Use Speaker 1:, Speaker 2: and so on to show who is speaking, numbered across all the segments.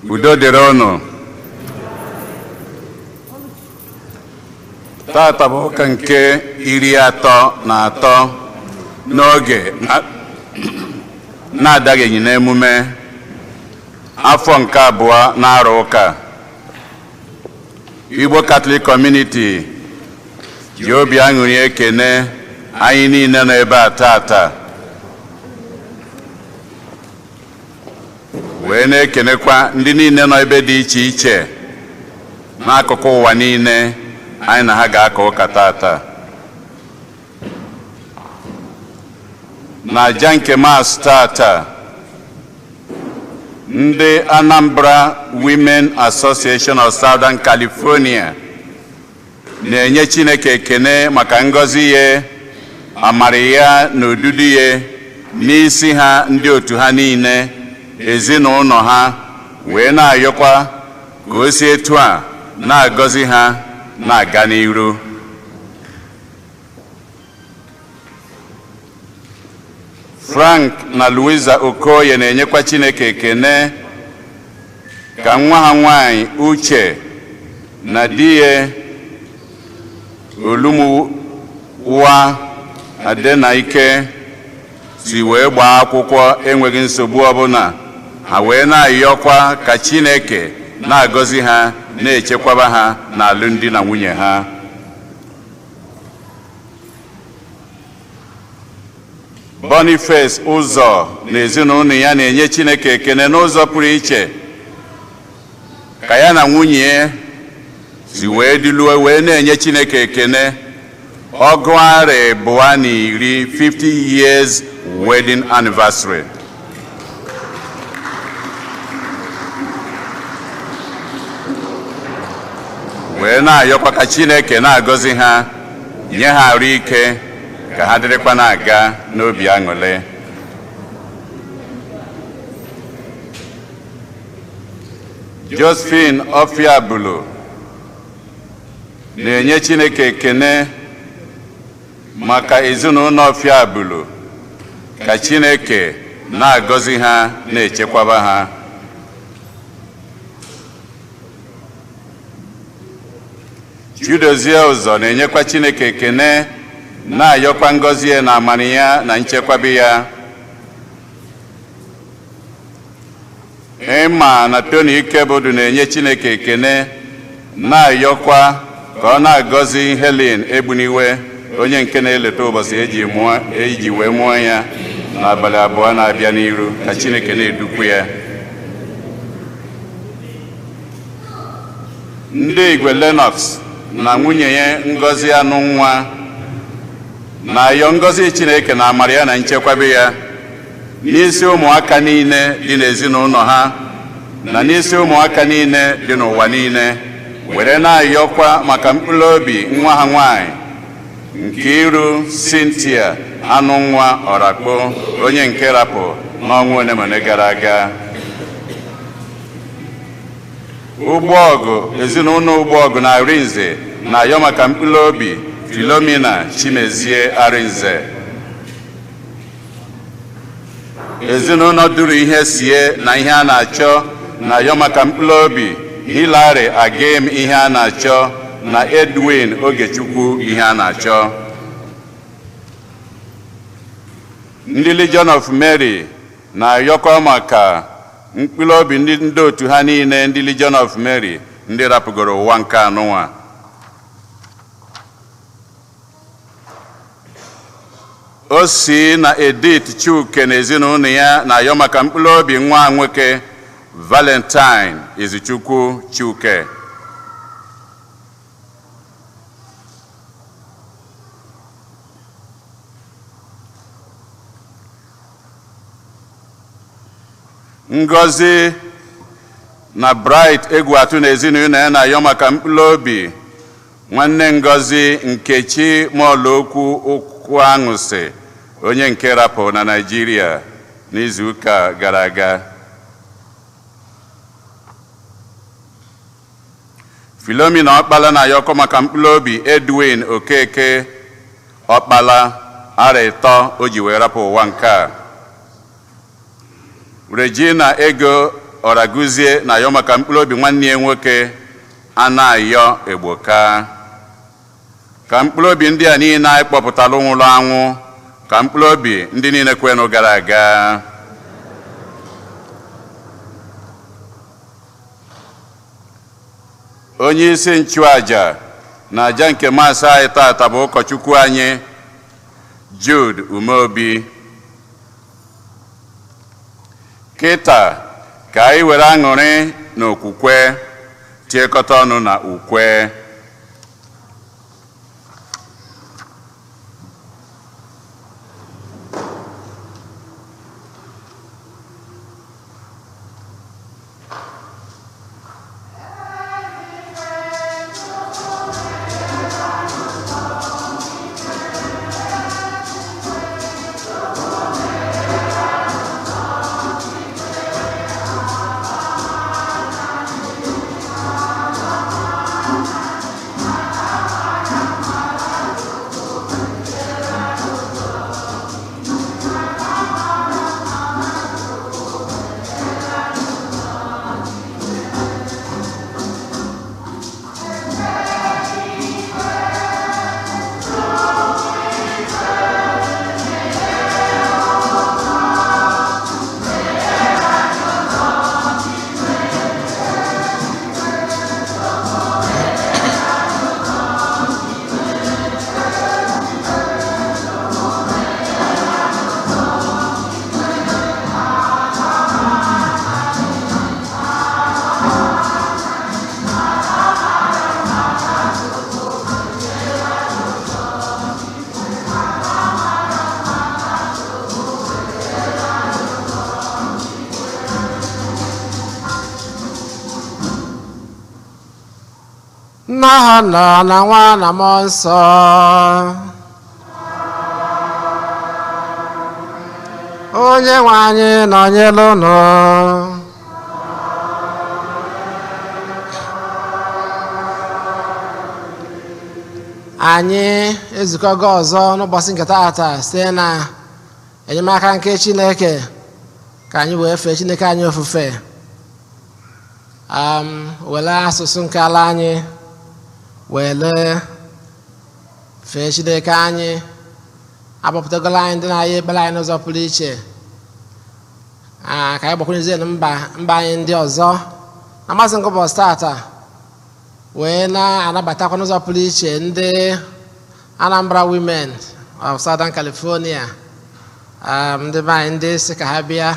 Speaker 1: Udo dịrị unu. Tata bụ ụka nke 33 n'oge na-adaghị n'emume afọ nke abụọ na-arụ ụka. Igbo Catholic Community ji obi aṅụrị ekene anyị niile nọ ebe a tata, wee na-ekenekwa ndị niile nọ ebe dị iche iche n'akụkụ ụwa niile anyị na ha ga-aka ụka tata. Na aja nke Mass tata, ndị Anambra Women Association of Southern California na-enye Chineke ekene maka ngọzi ya, amara ya na odudu ya n'isi ha, ndị otu ha niile, ezinụlọ ha, wee na-ayọkwa ka o si etu a na-agọzi ha na-aga n'iru. Frank na Louisa Okoye na-enyekwa Chineke ekene ka nwa ha nwanyị Uche na di ya Olumuwa Adenaike si wee gbaa akwụkwọ enweghị nsogbu ọbụla. Ha wee na-ayọkwa ka Chineke na-agọzi ha, na-echekwaba ha na alụmdi na nwunye ha. Boniface Ụzọ na ezinụlọ ya na-enye Chineke ekene n'ụzọ pụrụ iche ka ya na nwunye ya si wee dịluo wee na-enye Chineke ekene 20 arọ, 50 years wedding anniversary. Wee na-ayọkwa ka Chineke na-agọzi ha, nye ha arụ ike, ka ha dịrịkwa na-aga n'obi aṅụrị. Josephine Ofiabulu na-enye Chineke ekene maka ezinụlọ Ofiabulu, ka Chineke na-agọzi ha, na-echekwaba ha. Chidozie Ụzọ na-enyekwa Chineke ekene, na-ayọkwa ngọzi ya na amara ya na nchekwaba ya. Ịma na Tony Ikebudu na-enye Chineke ekene, na-ayọkwa ka ọ na-agọzi Helen Egbuniwe, onye nke na-eleta ụbọchị eji wee mụọ ya n'abalị 2 na-abịa n'iru, ka Chineke na-edukwu ya. Ndị Igwe Lennox na nwunye ya Ngozi Anụ Nwa na-ayọ ngọzi Chineke na amara ya na nchekwaba ya n'isi ụmụaka niile dị n'ezinụlọ ha na n'isi ụmụaka niile dị n'ụwa niile, were na-ayọkwa maka mkpụrụ obi nwa ha nwanyị Nkiru Cynthia Anụ Nwa Ọrakpo, onye nke rapụ n'ọnwa one ma one gara aga. Ụgbọọgụ, ezinụlọ Ụgbọọgụ na Arinze na-ayọ maka mkpụrụ obi Philomena Chimezie Arinze. Ezinụlọ duru ihe sie na ihe a na-achọ na-ayọ maka mkpụrụ obi Hilary Agim ihe a na-achọ na Edwin Ogechukwu ihe a na-achọ. Ndị Legion of Mary na-ayọkwa maka mkpụrụ obi ndị otu ha niile, ndị Legion of Mary, ndị rapụgoro ụwa nke anụnwa. O si na Edith Chuke na ezinụlọ ya na-ayọ maka mkpụrụ obi nwa nwoke Valentine Izuchukwu Chuke. Ngozi na Bright Egwuatu na ezinụlọ ya na-ayọ maka mkpụrụ obi nwanne Ngozi Nkechi Mọlụokwu Ụkwụ Aṅụsị, onye nke rapụ na Naịjirịa n'izuụka gara aga. Philomena Ọkpala na-ayọkọ maka mkpụrụ obi Edwin Okeke Ọkpala, arọ 3 o ji wee rapụ ụwa nke a. Regina Ego Ọraguzie na-ayọ maka mkpụrụ obi nwanne ya nwoke Anayo Egboka. Ka mkpụrụ obi ndị a niile anyị kpọpụtara nwụrụ anwụ, ka mkpụrụ obi ndị niile kwenụ gara aga. Onye isi nchụaja na aja nke Mass anyị tata bụ ụkọchukwu anyị Jude Umeobi. Kịta ka anyị were aṅụrị na okwukwe tiekọta ọnụ na ukwe.
Speaker 2: N'aha Nna na Nwa na Mmụọ Nsọ. Onye nwe anyị nọnyere unu. Anyị ezukọgo ọzọ n'ụbọchị nke taata site na enyemaka nke Chineke ka anyị wee fee Chineke anyị ofufe. Were asụsụ nke ala anyị were fee Chineke anyị. Akpọpụtagola anyị ndị na-ayọ ekpere anyị n'ụzọ pụrụ iche, ka anyị gbakwunyezie na mba anyị ndị ọzọ na mmasị nke ụbọchị taata, wee na-anabatakwa n'ụzọ pụrụ iche ndị Anambra Women of Southern California, ndị be anyị ndị si ka ha bịa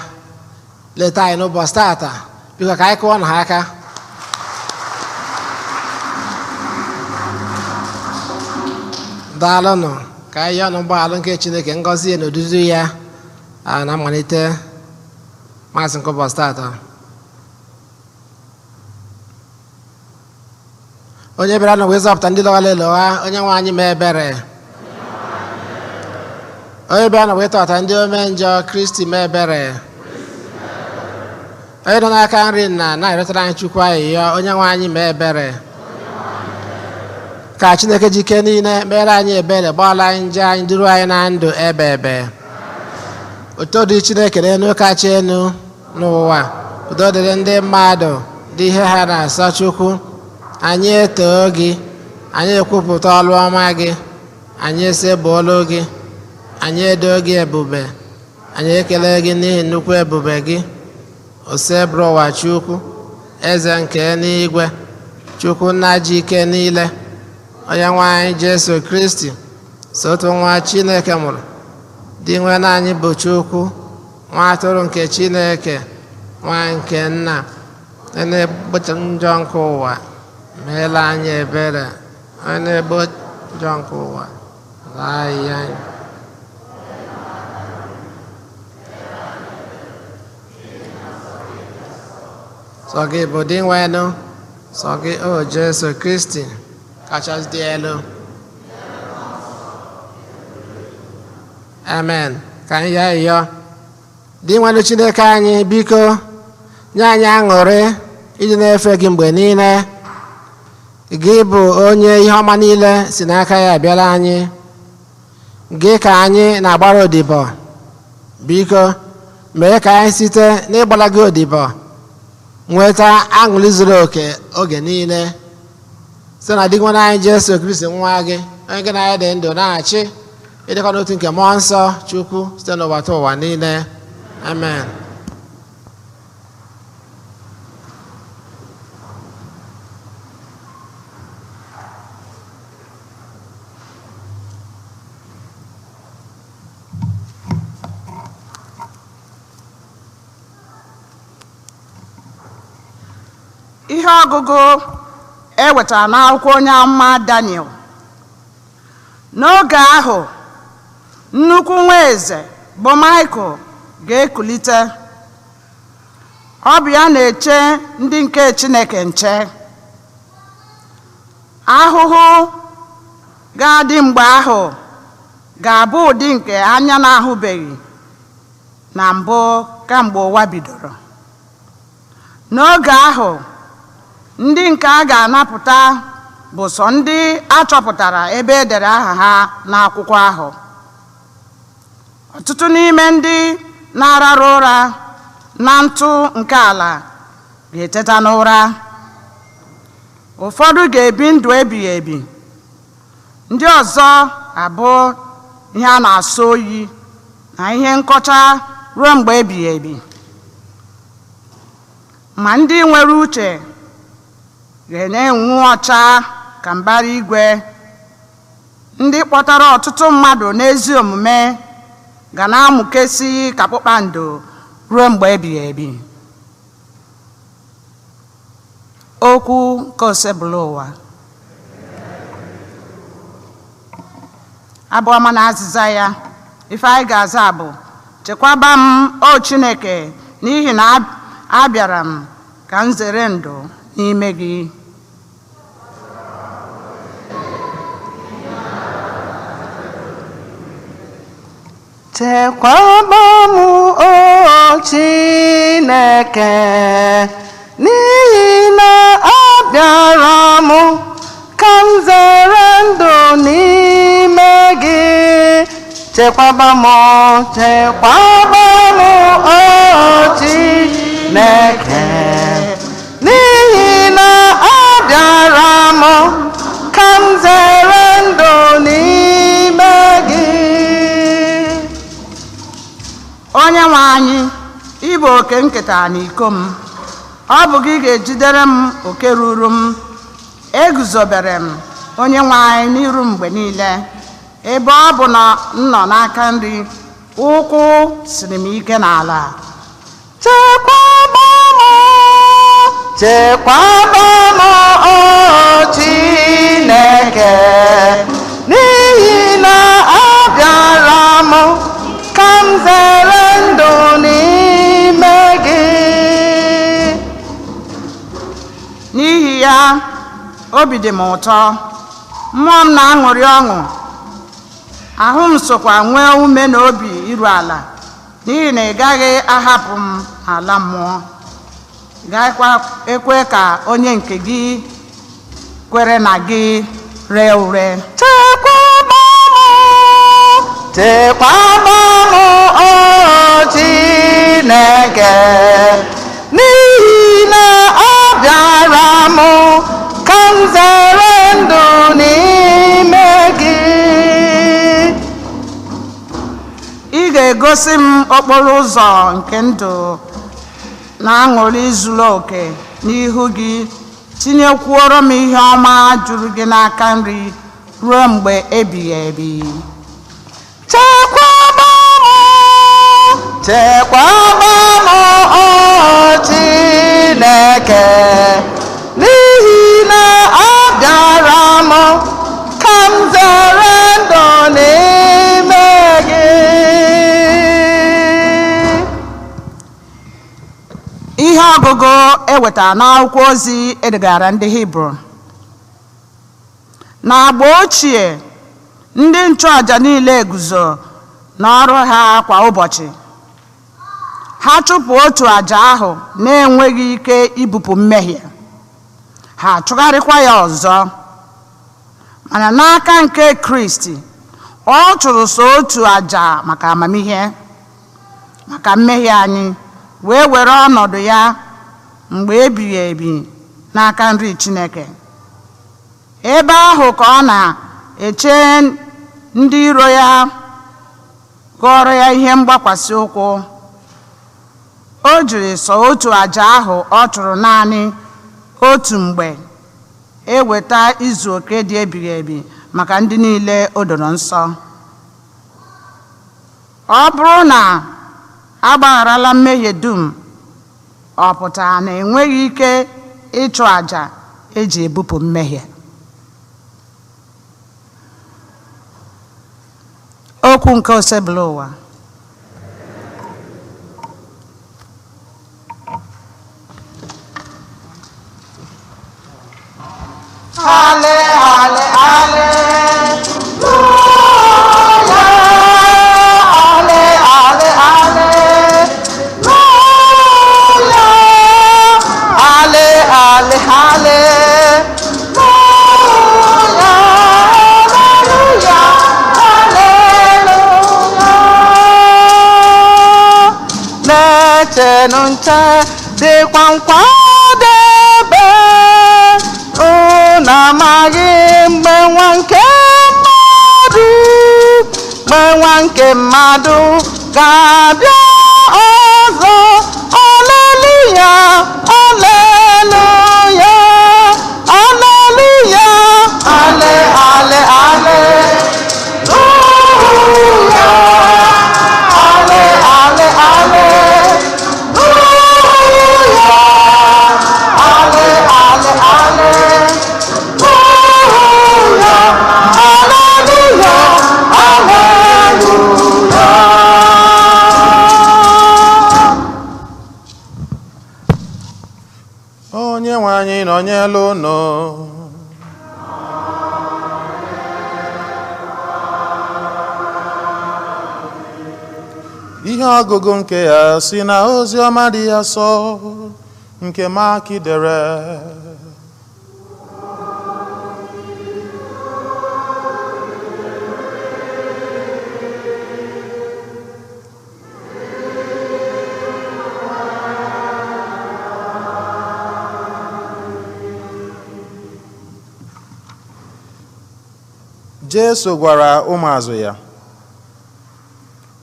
Speaker 2: leta anyị n'ụbọchị taata. Biko ka anyị kụọ na ha aka. Daalụnụ. Ka anyị yọọ mgbaghalụ nke Chineke, ngọzi ya na odudu ya na mmalite Mass nke ụbọchị taata. Onye bịara na wee zọpụta ndị lọghara elogha, onye nwe anyị mee ebere. Onye bịara na wee tọta ndị ome njọ, Kristi mee ebere. Onye nọ n'aka nri nna na-arịọtara anyị Chukwu ayịyọ, onye nwe anyị mee ebere. Ka Chineke ji ike niile mere anyị ebere, gbaghara anyị njọ anyị, duru anyị na ndụ ebe ebe. Udo dị Chineke n'elu kacha elu n'ụwa, udo dịrị ndị mmadụ dị ihe ha na-asọ Chukwu. Anyị etoo gị, anyị ekwupụta ọrụ ọma gị, anyị esebụọlụ gị, anyị edo gị ebube, anyị ekele gị n'ihi nnukwu ebube gị. Osebụrụwa Chukwu, eze nke eluigwe, Chukwu nna ji ike niile, onye nwe anyị Jesu Kristi, sotu nwa Chineke mụrụ, dị nwe anyị bụ Chukwu, nwa atụrụ nke Chineke, nwa nke nna, onye na-egbochi njọ nke ụwa, meela anyị ebere. Onye na-egbo njọ nke ụwa, laa anyị. Sọ gị bụ Dinwenụ, sọ gị o Jesu Kristi kachasị dị elu. Amen. Ka anyị yọọ ịyọ. Dinwenụ Chineke anyị, biko nye anyị aṅụrị iji na-efe gị mgbe niile. Gị bụ onye ihe ọma niile si n'aka ya abịara anyị. Gị ka anyị na-agbara odibo. Biko mee ka anyị site n'ịgbara gị odibo Nweta aṅụrị zuru oke oge niile site na di nwanne anyị Jesu Kristi nwa gị, onye gị na ya dị ndụ na-achị ịdịkwa n'otu nke mmụọ nsọ Chukwu site n'ụwa ta ụwa niile. Amen.
Speaker 3: Ihe ọgụgụ e wetara n'akwụkwọ onye amụma Daniel. N'oge ahụ, nnukwu nwa eze bụ Michael ga-ekulite. Ọ bụ ya na-eche ndị nke Chineke nche. Ahụhụ ga-adị mgbe ahụ ga-abụ ụdị nke anya na-ahụbeghị na mbụ kamgbe ụwa bidoro. N'oge ahụ, ndị nke a ga-anapụta bụ sọ ndị a chọpụtara ebe e dere aha ha n'akwụkwọ ahụ. Ọtụtụ n'ime ndị na-ararụ ụra na ntụ nke ala ga-eteta n'ụra. Ụfọdụ ga-ebi ndụ ebighị ebi, ndị ọzọ abụ ihe a na-asọ oyi na ihe nkọcha ruo mgbe ebighị ebi. Ma ndị nwere uche ga na-enwu ọcha ka mbara igwe, ndị kpọtara ọtụtụ mmadụ n'ezi omume ga na-amụkesi ka kpakpando ruo mgbe ebighị ebi. Okwu nke Osebụlụwa. Abụ ọma na azịza ya. Ife anyị ga-aza bụ: chekwaba m, o Chineke, n'ihi na abịara m ka m zere ndụ n'ime gị.
Speaker 4: Chekwaba m, o Chineke, n'ihi na abịara m ka m zere ndụ n'ime gị. Chekwaba m, chekwaba m, o Chineke, n'ihi na abịara m ka m zere ndụ n'ime gị.
Speaker 3: Onye nwe anyị, ị bụ oke nketa na iko m. Ọ bụ gị ga-ejidere m oke ruru m. Eguzobere m onye nwe anyị n'iru mgbe niile. Ebe ọ bụ na m nọ n'aka nri, ụkwụ siri m ike n'ala.
Speaker 4: Chekwaba m, chekwaba m, o Chineke, n'ihi na abịara m ka m zere ndụ n'ime gị.
Speaker 3: N'ihi ya, obi dị m ụtọ, mmụọ m na-aṅụrị ọṅụ, ahụ m sokwa nwee ume na obi iru ala, n'ihi na ị gaghị ahapụ m ala mmụọ, ị gaghịkwa ekwe ka onye nke gị kwere na gị ree ure.
Speaker 4: Chekwaba m, chekwaba m, o Chineke, n'ihi na abịara m ka m zere ndụ n'ime gị.
Speaker 3: Ị ga-egosi m okporo ụzọ nke ndụ na aṅụrị zuru oke n'ihu gị, tinyekwuoro m ihe ọma juru gị n'aka nri ruo mgbe ebighị ebi.
Speaker 4: Chekwaba m, chekwaba m, o Chineke, n'ihi na abịara m ka m zere ndụ n'ime gị.
Speaker 3: Ihe ọgụgụ ewetara n'akwụkwọ ozi edegara ndị Hibru. N'agba ochie, ndị nchụaja niile guzo n'ọrụ ha kwa ụbọchị. Ha chụpụ otu aja ahụ na-enweghị ike ibupụ mmehie, ha chụgharịkwa ya ọzọ. Mana n'aka nke Kristi, ọ chụrụ so otu aja maka amamihe, maka mmehie anyị, wee were ọnọdụ ya mgbe ebighị ebi n'aka nri Chineke. Ebe ahụ ka ọ na-eche ndị iro ya gụọrọ ya ihe mgbakwasị ụkwụ. O jiri sọ otu àjà ahụ ọ chụrụ naanị otu mgbe eweta izu oke dị ebighị ebi maka ndị niile o doro nsọ. Ọ bụrụ na agbagharala mmehie dum, ọ pụtara na enweghị ike ịchụ àjà eji ebupụ mmehie. Okwu nke Osebụlụwa.
Speaker 4: Ale, ale, aleluya. Ale, ale, aleluya. Ale, ale, aleluya. Aleluya, aleluya. Na-echenụ nche, dịkwa nkwadebe. Unu amaghị mgbe nwa nke mmadụ, mgbe nwa nke mmadụ ga-abịa ọzọ. Aleluya, aleluya, aleluya, ale, ale, aleluya, ale, ale, aleluya, ale, ale, aleluya, aleluya, aleluya.
Speaker 5: Onye nwe anyị nọnyelu unu. Ihe ọgụgụ nke ya si na ozi ọma dị ya sọ nke Mak dere. Jesu gwara ụmụazụ ya,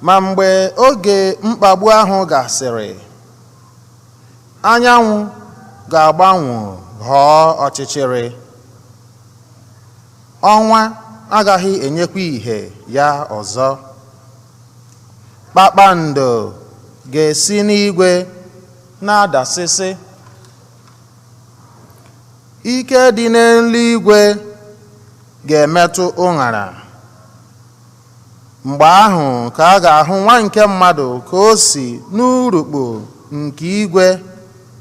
Speaker 5: ma mgbe oge mkpagbu ahụ gasịrị, anyanwụ ga-agbanwe ghọọ ọchịchịrị, ọnwa agaghị enyekwa ìhè ya ọzọ, kpakpando ga-esi n'igwe na-adasịsị, ike dị n'eluigwe ga-emetụ ụṅara. Mgbe ahụ ka a ga-ahụ nwa nke mmadụ ka o si n'urukpu nke igwe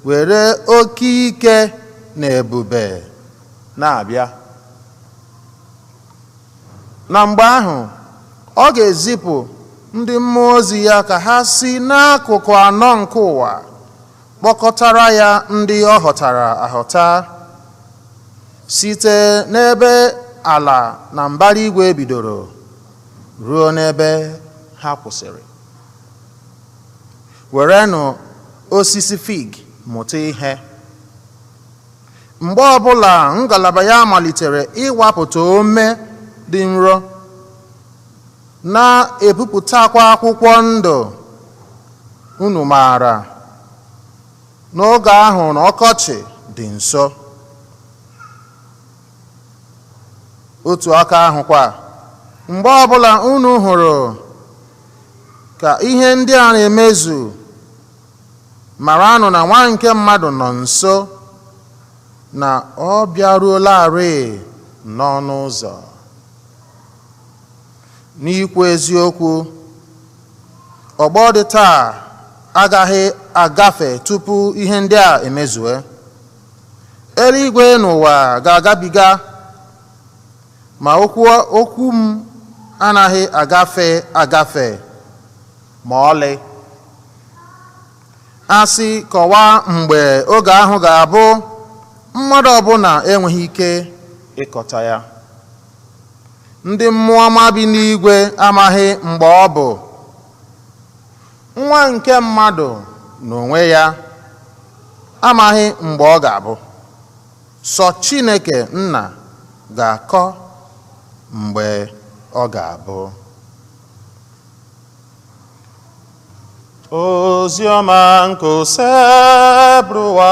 Speaker 5: were oke ike na ebube na-abịa. Na mgbe ahụ ọ ga-ezipụ ndị mmụọ ozi ya ka ha si n'akụkụ anọ nke ụwa kpọkọtara ya ndị ọ họtara ahọta, site n'ebe ala na mbara igwe bidoro ruo n'ebe ha kwụsịrị. Werenụ osisi fig mụta ihe. Mgbe ọbụla ngalaba ya malitere ịwapụta ome dị nro, na-epupụtakwa akwụkwọ ndụ, unu maara n'oge ahụ na ọkọchị dị nso. Otu aka ahụkwa, mgbe ọbụla unu hụrụ ka ihe ndị a na-emezu, maranụ na nwa nke mmadụ nọ nso, na ọ bịaruolarị n'ọnụ ụzọ. N'ikwu eziokwu, ọgbọ dị taa agaghị agafe tupu ihe ndị a emezue. Eluigwe n'ụwa ga-agabiga, ma okwu m anaghị agafe agafe ma ọlị. Asị kọwaa mgbe oge ahụ ga-abụ, mmadụ ọbụla enweghị ike ịkọta ya. Ndị mmụọ ọma bi n'igwe amaghị mgbe ọ bụ. Nwa nke mmadụ n'onwe ya Amaghị mgbe ọ ga-abụ. Sọ Chineke Nna ga-akọ mgbe ọ ga-abụ. Oziọma nke Osebụrụwa.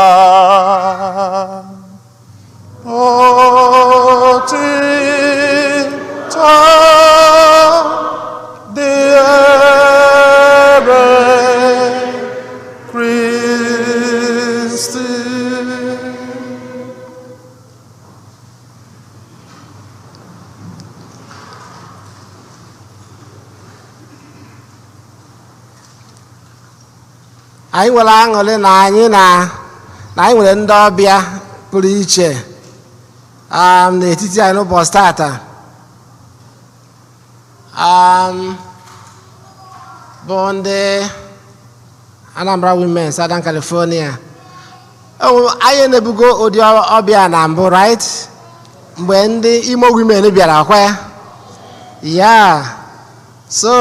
Speaker 5: Otito dịrị Kristi.
Speaker 2: Anyị nwere aṅụrị na anyị na anyị nwere ndị ọbịa pụrụ iche n'etiti anyị n'ụbọchị tata, bụ ndị Anambra Women Southern California. Oh, anyị na-ebugo ụdị ọbịa na mbụ, right, mgbe ndị Imo Women bịara kwa ya. So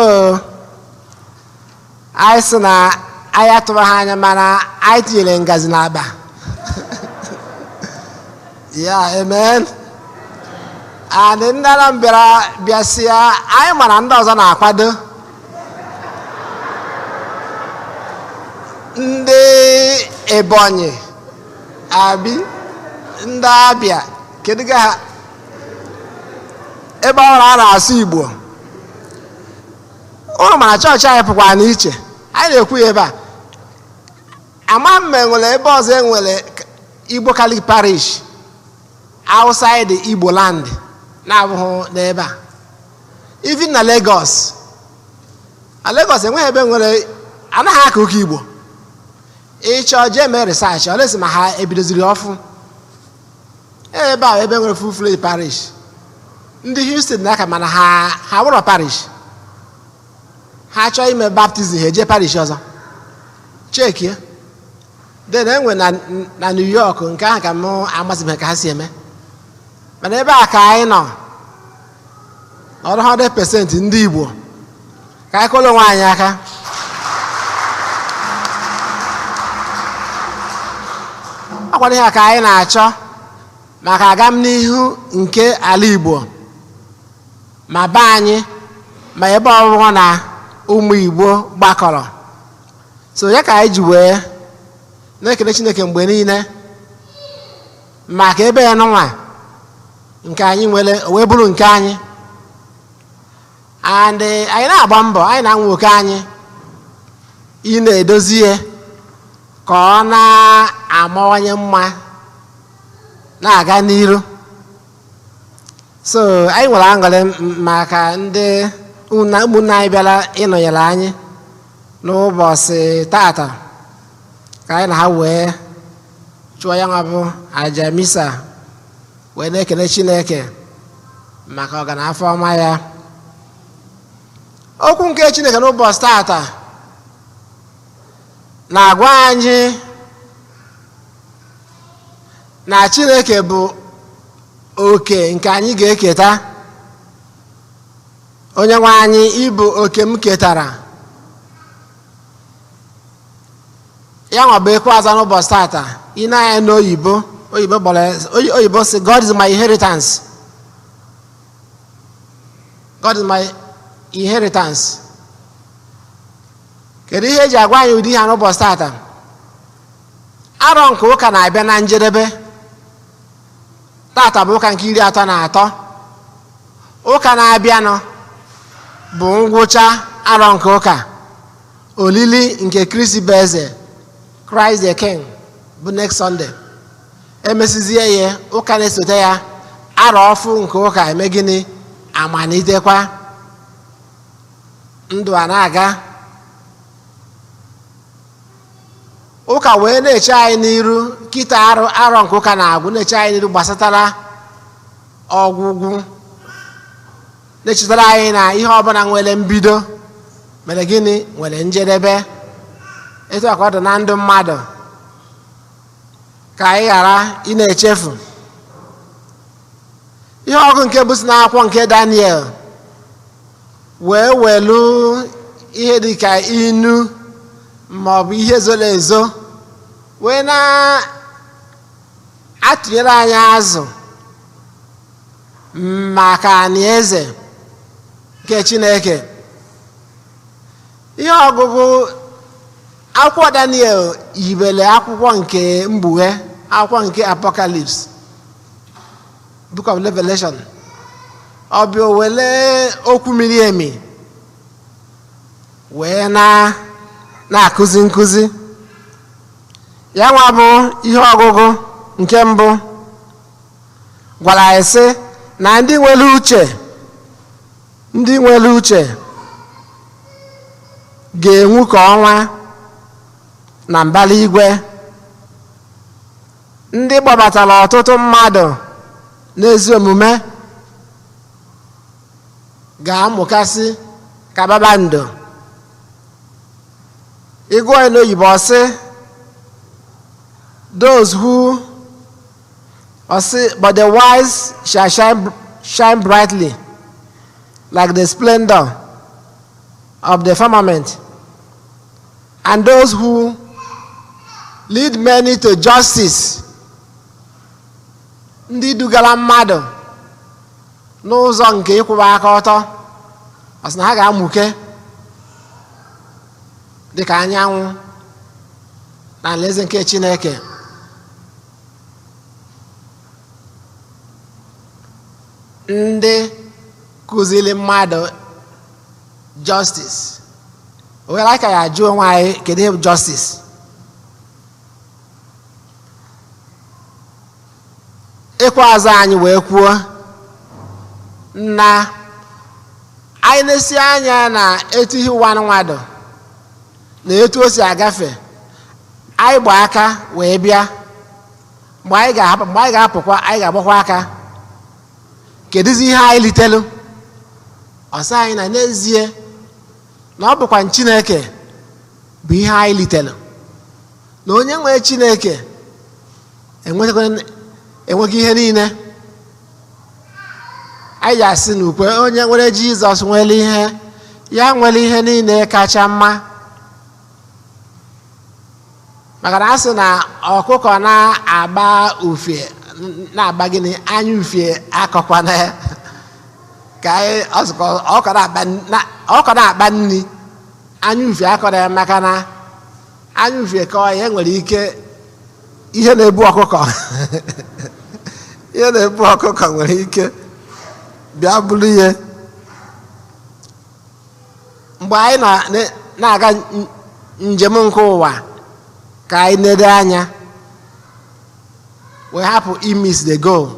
Speaker 2: anyị sị na anyị atụba ha anya, mana anyị tinyere ngazi n'akpa ya. Amen. And ndị Anambra bịasịa, anyị mara ndị ọzọ na-akwado ndị Ebonyi abi ndị Abịa. Kedu ka ha ebe ọhụrụ a na-asụ Igbo ụnụ mara? Chọọchị anyị pụkwara n'iche. Anyị na-ekwu ya ebe a, ama m ma enwere ebe ọzọ enwere Igbo Catholic parish outside Igbo land na-abụghị n'ebe a. Even na Lagos, na Lagos enweghị ebe nwere anaghị aka ụka Igbo. Ịchọ jee mee research olesi ma ha ebidoziri ọfụ ebe a, ebe nwere full fledged parish. Ndị Houston na-aka, mana ha wụrọ parish. Ha chọọ ime baptism, ha eje parish ọzọ chekie. Then enwe na New York, nke ahụ ka mụ amasịbeghị ka ha si eme. Mana ebe a ka anyị nọ ọrụ 100% ndị Igbo. Ka anyị kụrụ onwe anyị aka. Ọkwado ihe a ka anyị na-achọ maka agam n'ihu nke ala Igbo, ma be anyị, ma ebe ọbụla na ụmụ Igbo gbakọrọ. So ya ka anyị ji wee na-ekele Chineke mgbe niile maka ebe ya nụnwa nke anyị nwere, o wee bụrụ nke anyị. And anyị na-agba mbọ, anyị na-anwa oke anyị ị na-edozi ya ka ọ na-amawanye mma, na-aga n'iru. So anyị nwere aṅụrị maka ndị ụmụnne anyị bịara ịnọnyere anyị n'ụbọchị tata, ka anyị na ha wee chụọ ya nwa bụ aja misa, wee na-ekele Chineke maka ọganafọ ọma ya. Okwu nke Chineke n'ụbọchị tata na-agwa anyị na Chineke bụ oke nke anyị ga-eketa. Onye nwe anyị, ịbụ oke m ketara. Ya nwa bụ ekwe aza n'ụbọchị tata. Ị na-anya n'oyibo, oyibo kpọrọ, oyibo sị, "God is my inheritance." God is my inheritance. Kedu ihe eji agwa anyị ụdị ihe a n'ụbọchị tata? Arọ nke ụka na-abịa na njedebe. Tata bụ ụka nke 33. Ụka na-abịanụ bụ ngwụcha arọ nke ụka, olili nke Kristi bụ eze, Christ the King, bụ next Sunday. Emesizie ya, ụka na-esote ya, arọ ọfụ nke ụka eme gịnị? Amalitekwa ndụ a na-aga. Ụka wee na-eche anyị n'iru kịta. Arụ arọ nke ụka na-agwụ na-eche anyị n'iru gbasatara ọgwụgwụ, na-echetara anyị na ihe ọbụla nwere mbido mere gịnị? Nwere njedebe. Etu a ka ọ dị na ndụ mmadụ, ka anyị ghara ị na-echefu. Ihe ọgụ nke bụ si n'akwụkwọ nke Daniel wee welu ihe dịka inu ma ọ bụ ihe zoro ezo. Wee na-atụnyere anyị azụ maka eze nke Chineke. Ihe ọgụgụ akwụkwọ Daniel yibele akwụkwọ nke Mkpughe, akwụkwọ nke Apocalypse, Book of Revelation. Ọ bịa wele okwu miri emi wee na na-akụzi nkụzi ya. Nwa bụ ihe ọgụgụ nke mbụ gwara anyị sị na ndị nwere uche, ndị nwere uche ga-enwu ka ọnwa na mbara igwe, ndị gbabatara ọtụtụ mmadụ n'ezi omume ga-amụkasị ka kpakpando. Ịgụọ ya n'oyibo, ọsị those who, ọsị, "But the wise shall shine brightly like the splendor of the firmament, and those who lead many to justice," ndị dugara mmadụ n'ụzọ nke ịkwụba aka ọtọ, ọ sị na ha ga-amụke dịka anyanwụ na alaeze nke Chineke. Ndị kụziri mmadụ justice were aka ya jụọ onwe anyị, kedu ihe bụ justice? Ịkwa azụ anyị wee kwuo na anyị na-esi anya na etu ihe ụwa nwadụ na etu o si agafe anyị, gba aka wee bịa, mgbe anyị ga-ahapụ, mgbe anyị ga-apụkwa, anyị ga-agbakwa aka. Kedụzi ihe anyị litelu? Ọsọ anyị na n'ezie na ọ bụkwa Chineke bụ ihe anyị litelu, na onye nwere Chineke enweghị ihe niile. Anyị ga-asị n'ukwe, onye nwere Jizọs nwere ihe ya, nwere ihe niile kacha mma, maka na a sị na ọkụkọ na-agba ufie na-agba gịnị anya ufie akọkwana ya. Ka anyị ọkọ na-akpa nri, anya ufie akọrọ ya, maka na anya ufie kọọ ya, nwere ike ihe na-ebu ọkụkọ, ihe na-ebu ọkụkọ nwere ike bịa bụrụ ihe. Mgbe anyị na-aga njem nke ụwa, ka anyị nede anya wee hapụ imiss the goal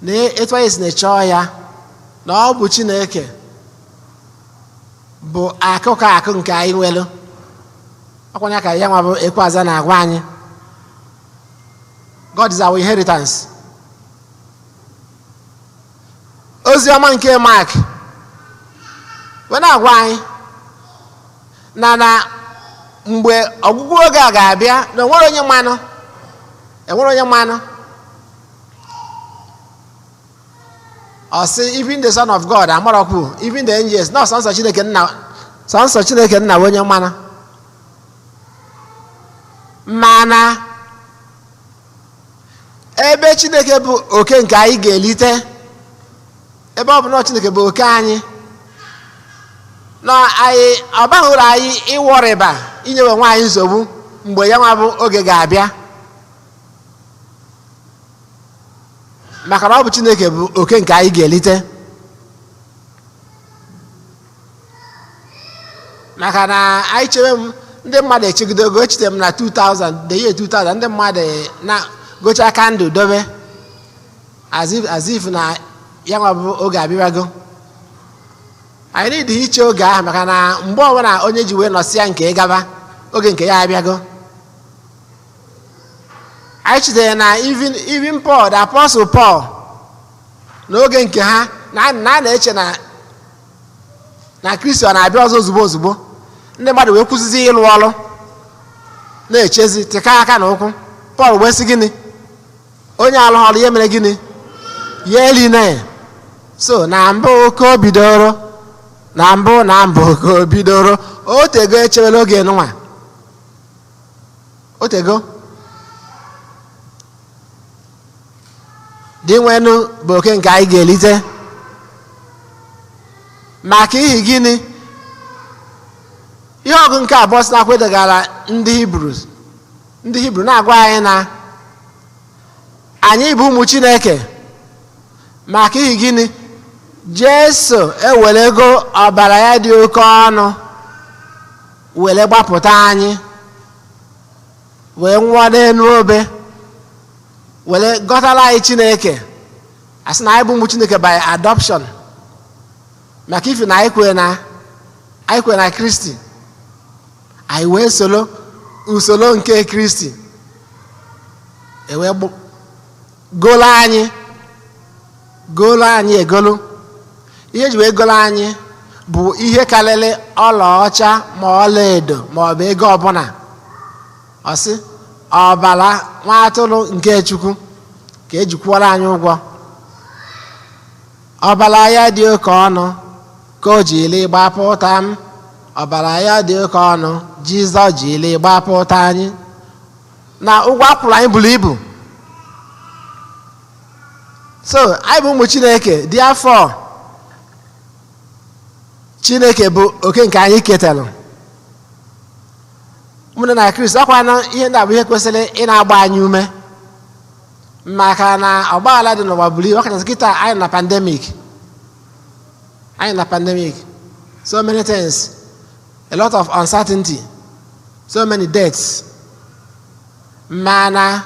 Speaker 2: na etu anyị si na-echọọ ya, na ọ bụ Chineke bụ akụkọ akụ nke anyị nwere. Ọkwanye ka ya nwa bụ ekwe aza na-agwa anyị, God is our inheritance. Ozi ọma nke Mark wee na-agwa anyị na mgbe ọgwụgwụ oge a ga-abịa, na onwere onye mmanụ, enwere onye mmanụ. Ọ sị even the Son of God amarọkwu, even the angels, na sọnsọ Chineke nna, sọnsọ Chineke nna bụ onye mmanụ. Mana ebe Chineke bụ oke nke anyị ga-elite, ebe ọ bụ na Chineke bụ oke anyị, na anyị ọ baghị uru anyị ịwọrịba inyewe onwe anyị nsogbu mgbe ya nwa bụ oge ga-abịa, maka na ọ bụ Chineke bụ oke nke anyị ga-elite. Maka na anyị chere m ndị mmadụ echegidego, echete m na 2000, the year 2000, ndị mmadụ na gocha kandụl dobe as if na ya nwa bụ oge abịago. Anyị need iche oge ahụ, maka na mgbe ọbụla onye ji wee nọsịa nke gaba, oge nke ya abịago. Anyị chetara na even Paul, the Apostle Paul, n'oge nke ha na a na-eche na Kristi ọ na-abịa ọzọ ozugbo ozugbo, ndị mmadụ wee kwụsịzi ịlụ ọrụ, na-echezi tịka aka na ụkwụ. Pọl wee sị gịnị? Onye alụghị ọrụ ya mere gịnị? Ya eline. So na mbụ ka o bidoro, na mbụ ka o bidoro, o tego echewela oge nwa. Otego Dinwenụ bụ oke nke anyị ga-elite. Maka ihi gịnị? Ihe ọgụ nke abụọ si n'akwụkwọ edegara ndị Hibru, ndị Hibru na-agwa anyị na anyị bụ ụmụ Chineke. Maka ihi gịnị? Jesu ewerego ọbara ya dị oke ọnụ were gbapụta anyị, wee nwụọ n'elu obe, were gọtara anyị Chineke. Asị na anyị bụ ụmụ Chineke by adoption, maka ifi na anyị kwere na anyị kwere na Kristi, anyị wee soro usoro nke Kristi, ewee golo anyị, golo anyị egolo. Ihe eji wee golo anyị bụ ihe karịrị ọlaọcha ma ọlaedo ma ọ bụ ego ọbụla. Ọ sị ọbara nwa atụrụ nke Chukwu ka eji kwụọrọ anyị ụgwọ. Ọbara ya dị oke ọnụ ka o jiri gbapụta m, ọbara ya dị oke ọnụ Jizọs jiri gbapụta anyị. Na ụgwọ akwụrụ anyị buru ibu. So anyị bụ ụmụ Chineke dị afọ. Chineke bụ oke nke anyị ketara. Ụmụnne na Kristi, ọkwa na ihe ndị a bụ ihe kwesịrị ị na-agba anyị ume, maka na ọgbaghara dị n'ụwa buru ibu, ọkachasị kịta anyị na pandemic. Anyị na pandemic, so many things, a lot of uncertainty, so many deaths. Mana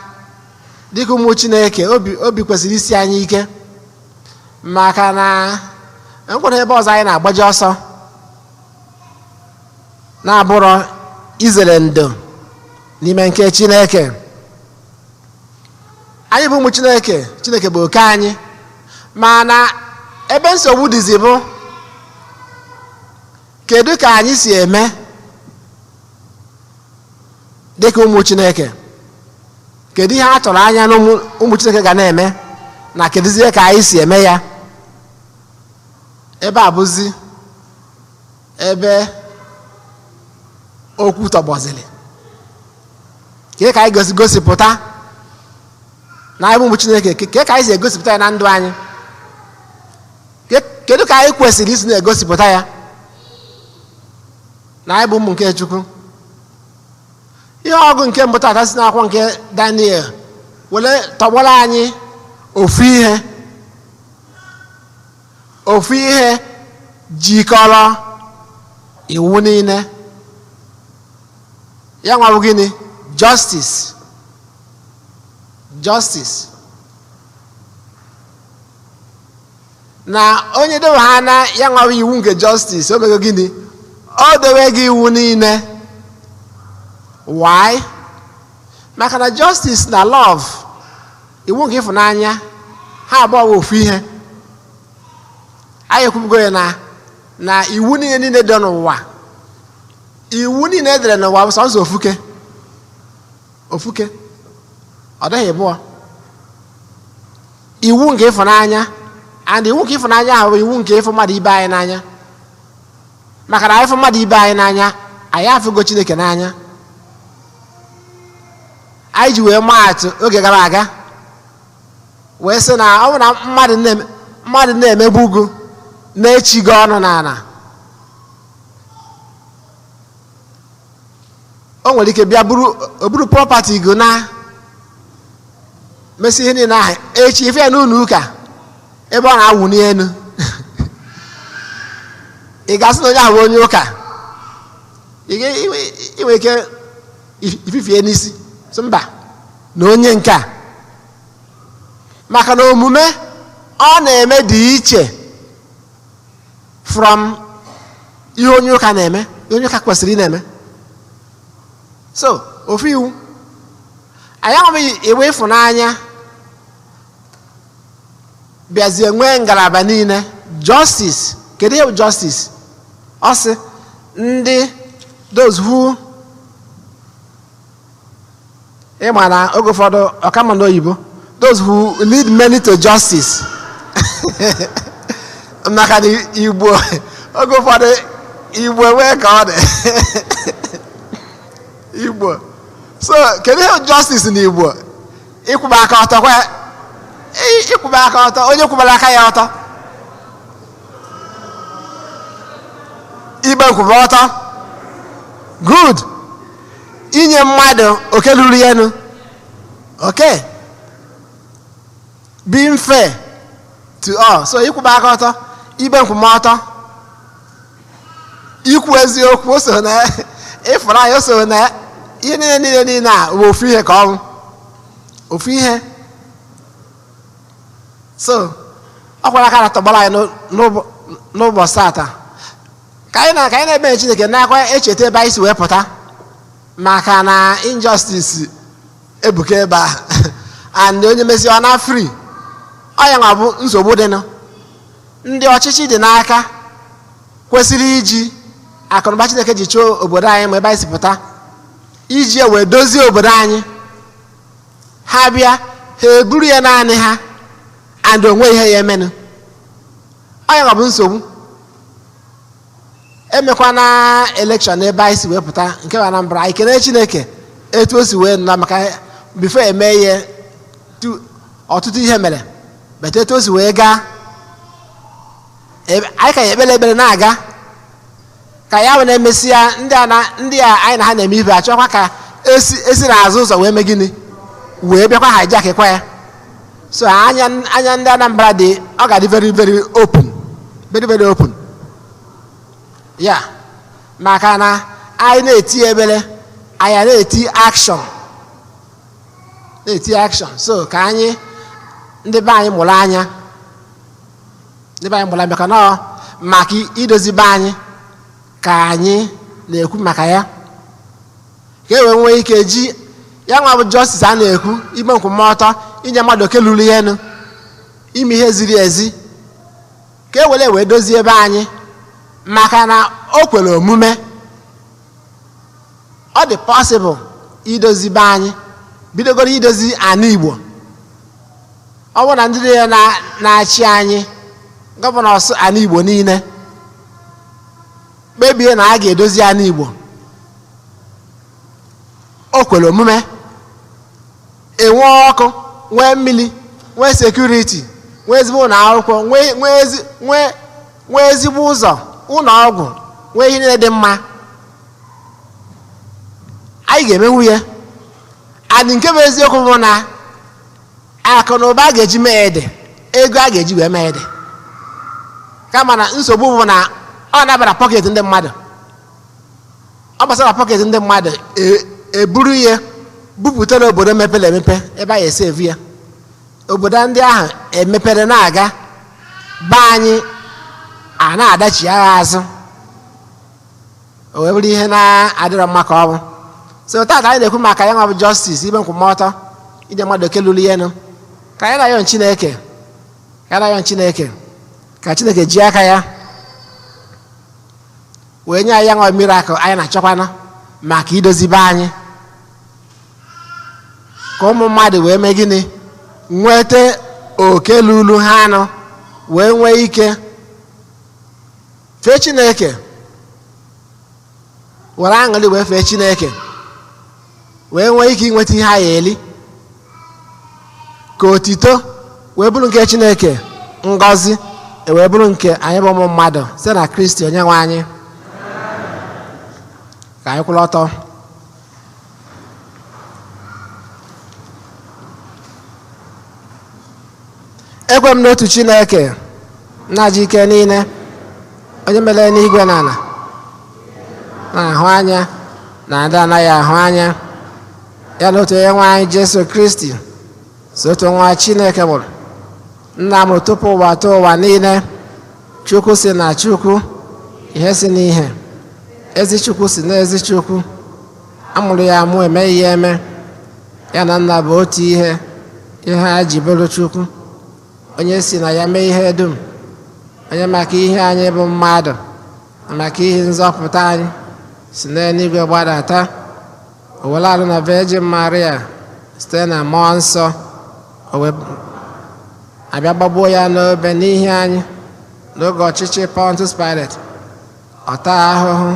Speaker 2: dịka ụmụ Chineke, obi kwesịrị isi anyị ike, maka na enwere ebe ọzọ anyị na-agbaji ọsọ na-abụrọ izere ndo n'ime nke Chineke. Anyị bụ ụmụ Chineke, Chineke bụ oke anyị. Mana ebe nsogbu dịzi bụ kedu ka anyị si eme dịka ụmụ Chineke? Kedu ihe a tụrụ anya na ụmụ Chineke ga na-eme, na kedụzie ka anyị si eme ya? Ebe a bụzi ebe okwu tọgbọziri. Kee ka anyị gosipụta na anyị bụ ụmụ Chineke? Kee ka anyị si egosipụta ya na ndụ anyị? Kedu ka anyị kwesịrị isi na-egosipụta ya na anyị bụ ụmụ nke Chukwu? Ihe ọgụ nke mbụ tata si n'akwụkwọ nke Daniel were tọgbọrọ anyị ofu ihe, ofu ihe jikọrọ iwu niile. Ya nwa bụ gịnị? Justice, justice. Na onye dowe ha na ya nwa bụ iwu nke justice, o mego gịnị? O dowe gị iwu niile. Why? Maka na justice na love, iwu nke ịfụnanya, ha abụọ bụ ofu ihe. Anyị ekwubugo ya na iwu niile niile dị n'ụwa, iwu niile edere n'ụwa bụ sọnsọ ofuke, ofuke, ọ dịghị abụọ: iwu nke ịfụnanya. And iwu nke ịfụnanya ahụ bụ iwu nke ịfụ mmadụ ibe anyị n'anya, maka na anyị fụ mmadụ ibe anyị n'anya, anyị afụgo Chineke n'anya. Anyị ji wee maa atụ oge gara aga, wee sị na ọ bụ na mmadụ na-emegbu gị, na-echi gị ọnụ n'ala, o nwere ike bịa buru property gị na mesi ihe niile ahụ. Echi ife ya n'ụlọ ụka ebe ọ na-awụ n'elu, ị ga-asị na onye ahụ bụ onye ụka? Ị nwere ike ififie n'isi sị mba, na onye nke a, maka na omume ọ na-eme dị iche from ihe onye ụka na-eme, ihe onye ụka kwesịrị ị na-eme. So ofu iwu anyị ahụghị iwu ịfụnanya bịazie nwee ngalaba niile. Justice, kedu ihe bụ justice? Ọ sị ndị those who, ịma na oge ụfọdụ ọkama n'oyibo, those who lead many to justice, maka na Igbo oge ụfọdụ Igbo nwee ka ọ dị Igbo. So kedu ihe justice n'Igbo? Ịkwụba aka ọtọ kwa, ịkwụba aka ọtọ. Onye kwụbara aka ya ọtọ, ikpe nkwụba ọtọ, good. Inye mmadụ oke ruru ya enu, okay, being fair to all. So ịkwụba aka ọtọ, ikpe nkwụmọtọ, ikwu eziokwu, o so na ịfụrụ anyị, o so na ihe niile niile niile a bụ ofu ihe ka ọ bụ ofu ihe. So ọ kwara aka na-atọgbara anyị n'ụbọchị tata ka anyị na-eme Chineke na-akwa echeta ebe anyị si wee pụta, maka na injustice ebuka ebe a, and onye mesi ọ na free. Ọ ya nwa bụ nsogbu dịnụ. Ndị ọchịchị dị n'aka kwesịrị iji akụnụba Chineke ji chụọ obodo anyị ma ebe anyị si pụta, iji ya wee dozie obodo anyị, ha bịa, ha eburu ya naanị ha and onwe ihe ya emenụ. Ọ ya nwa bụ nsogbu. Emekwana election n'ebe anyị si wee pụta, nke bụ Anambra. Anyị kelee Chineke etu o si wee nọ, maka before eme ihe, ọtụtụ ihe mere bete etu o si wee gaa. Anyị ka ya ekpere ekpere na-aga ka ya wee na-emesịa ndị a ndị a anyị na ha na-eme ibe, achọkwa ka esi esi n'azụ ụzọ wee mee gịnị, wee bịakwa hijack kwa ya. So anya anya ndị Anambra dị, ọ ga-adị very very open, very very open ya, maka na anyị na-eti ebele, anyị na-eti action, na-eti action. So ka anyị, ndị be anyị, mụrụ anya, ndị be anyị mụrụ anya, maka na ọ maka idozi be anyị ka anyị na-ekwu maka ya, ka e wee nwee ike ji ya nwa bụ justice a na-ekwu, ime nkwụmọtọ, inye mmadụ oke luru ya enu, ime ihe ziri ezi, ka e were wee dozie ebe anyị, maka na o kwere omume, ọ dị possible idozi be anyị, bidogoro idozi ana Igbo. Ọ bụrụ na ndị niile na-achị anyị, governors ana Igbo niile, kpebie na a ga-edozi ana Igbo, o kwere omume. Enwe ọkụ, nwee mmiri, nwee security, nwee ezigbo ụlọ akwụkwọ, nwee ezigbo ụzọ, ụlọ ọgwụ, nwee ihe niile dị mma, anyị ga-emenwu ya. Adị nke bụ eziokwu bụ na akụ na ụba a ga-eji mee ede, ego a ga-eji wee mee ede, kama na nsogbu bụ na ọ nabara pocket ndị mmadụ, ọ gbasara pocket ndị mmadụ, eburu ihe bupụta n'obodo mepere emepe ebe a esi evu ya. Obodo ndị ahụ emepere na-aga, be anyị a na-adachi agha azụ, o wee bụrụ ihe na-adịrọ mma ka ọ bụ. So tata anyị na-ekwu maka ya nwa bụ justice, ibe nkwụmọtọ, ije mmadụ oke lụrụ ihe nụ, ka anyị na-ayọ Chineke, ka anyị na-ayọ Chineke, ka Chineke ji aka ya wee nye anyị ya nwa miracle anyị na-achọkwana maka idozi be anyị, ka ụmụ mmadụ wee mee gịnị? Nweta oke lulu ha anụ, wee nwee ike fee Chineke, were aṅụrị wee fee Chineke, wee nwee ike inweta ihe anyị eli, ka otito wee bụrụ nke Chineke, ngọzi wee bụrụ nke anyị bụ ụmụ mmadụ, site na Kristi onye nwe anyị. Ka anyị kwụrụ ọtọ. Ekwe m n'otu Chineke, nna ji ike niile, onye mere n'igwe na ala na-ahụ anya na ndị anaghị ahụ anya, ya na otu onye nwe anyị Jesu Kristi, so otu nwa Chineke mụrụ, nna mụrụ tupu ụwa tụọ ụwa niile, Chukwu si na Chukwu, ihe si n'ihe, ezi Chukwu si na ezi Chukwu, amụrụ ya amụ, emeghị ya eme, ya na nna bụ otu ihe, ihe ha ji bụrụ Chukwu, onye si na ya mee ihe dum, onye maka ihe anyị bụ mmadụ na maka ihe nzọpụta anyị si n'eluigwe gbadata, o were alụ na Virgin Maria site na mmụọ nsọ, o wee abịa gbagbuo ya n'obe n'ihi anyị n'oge ọchịchị Pontius Pilate, ọ taa ahụhụ,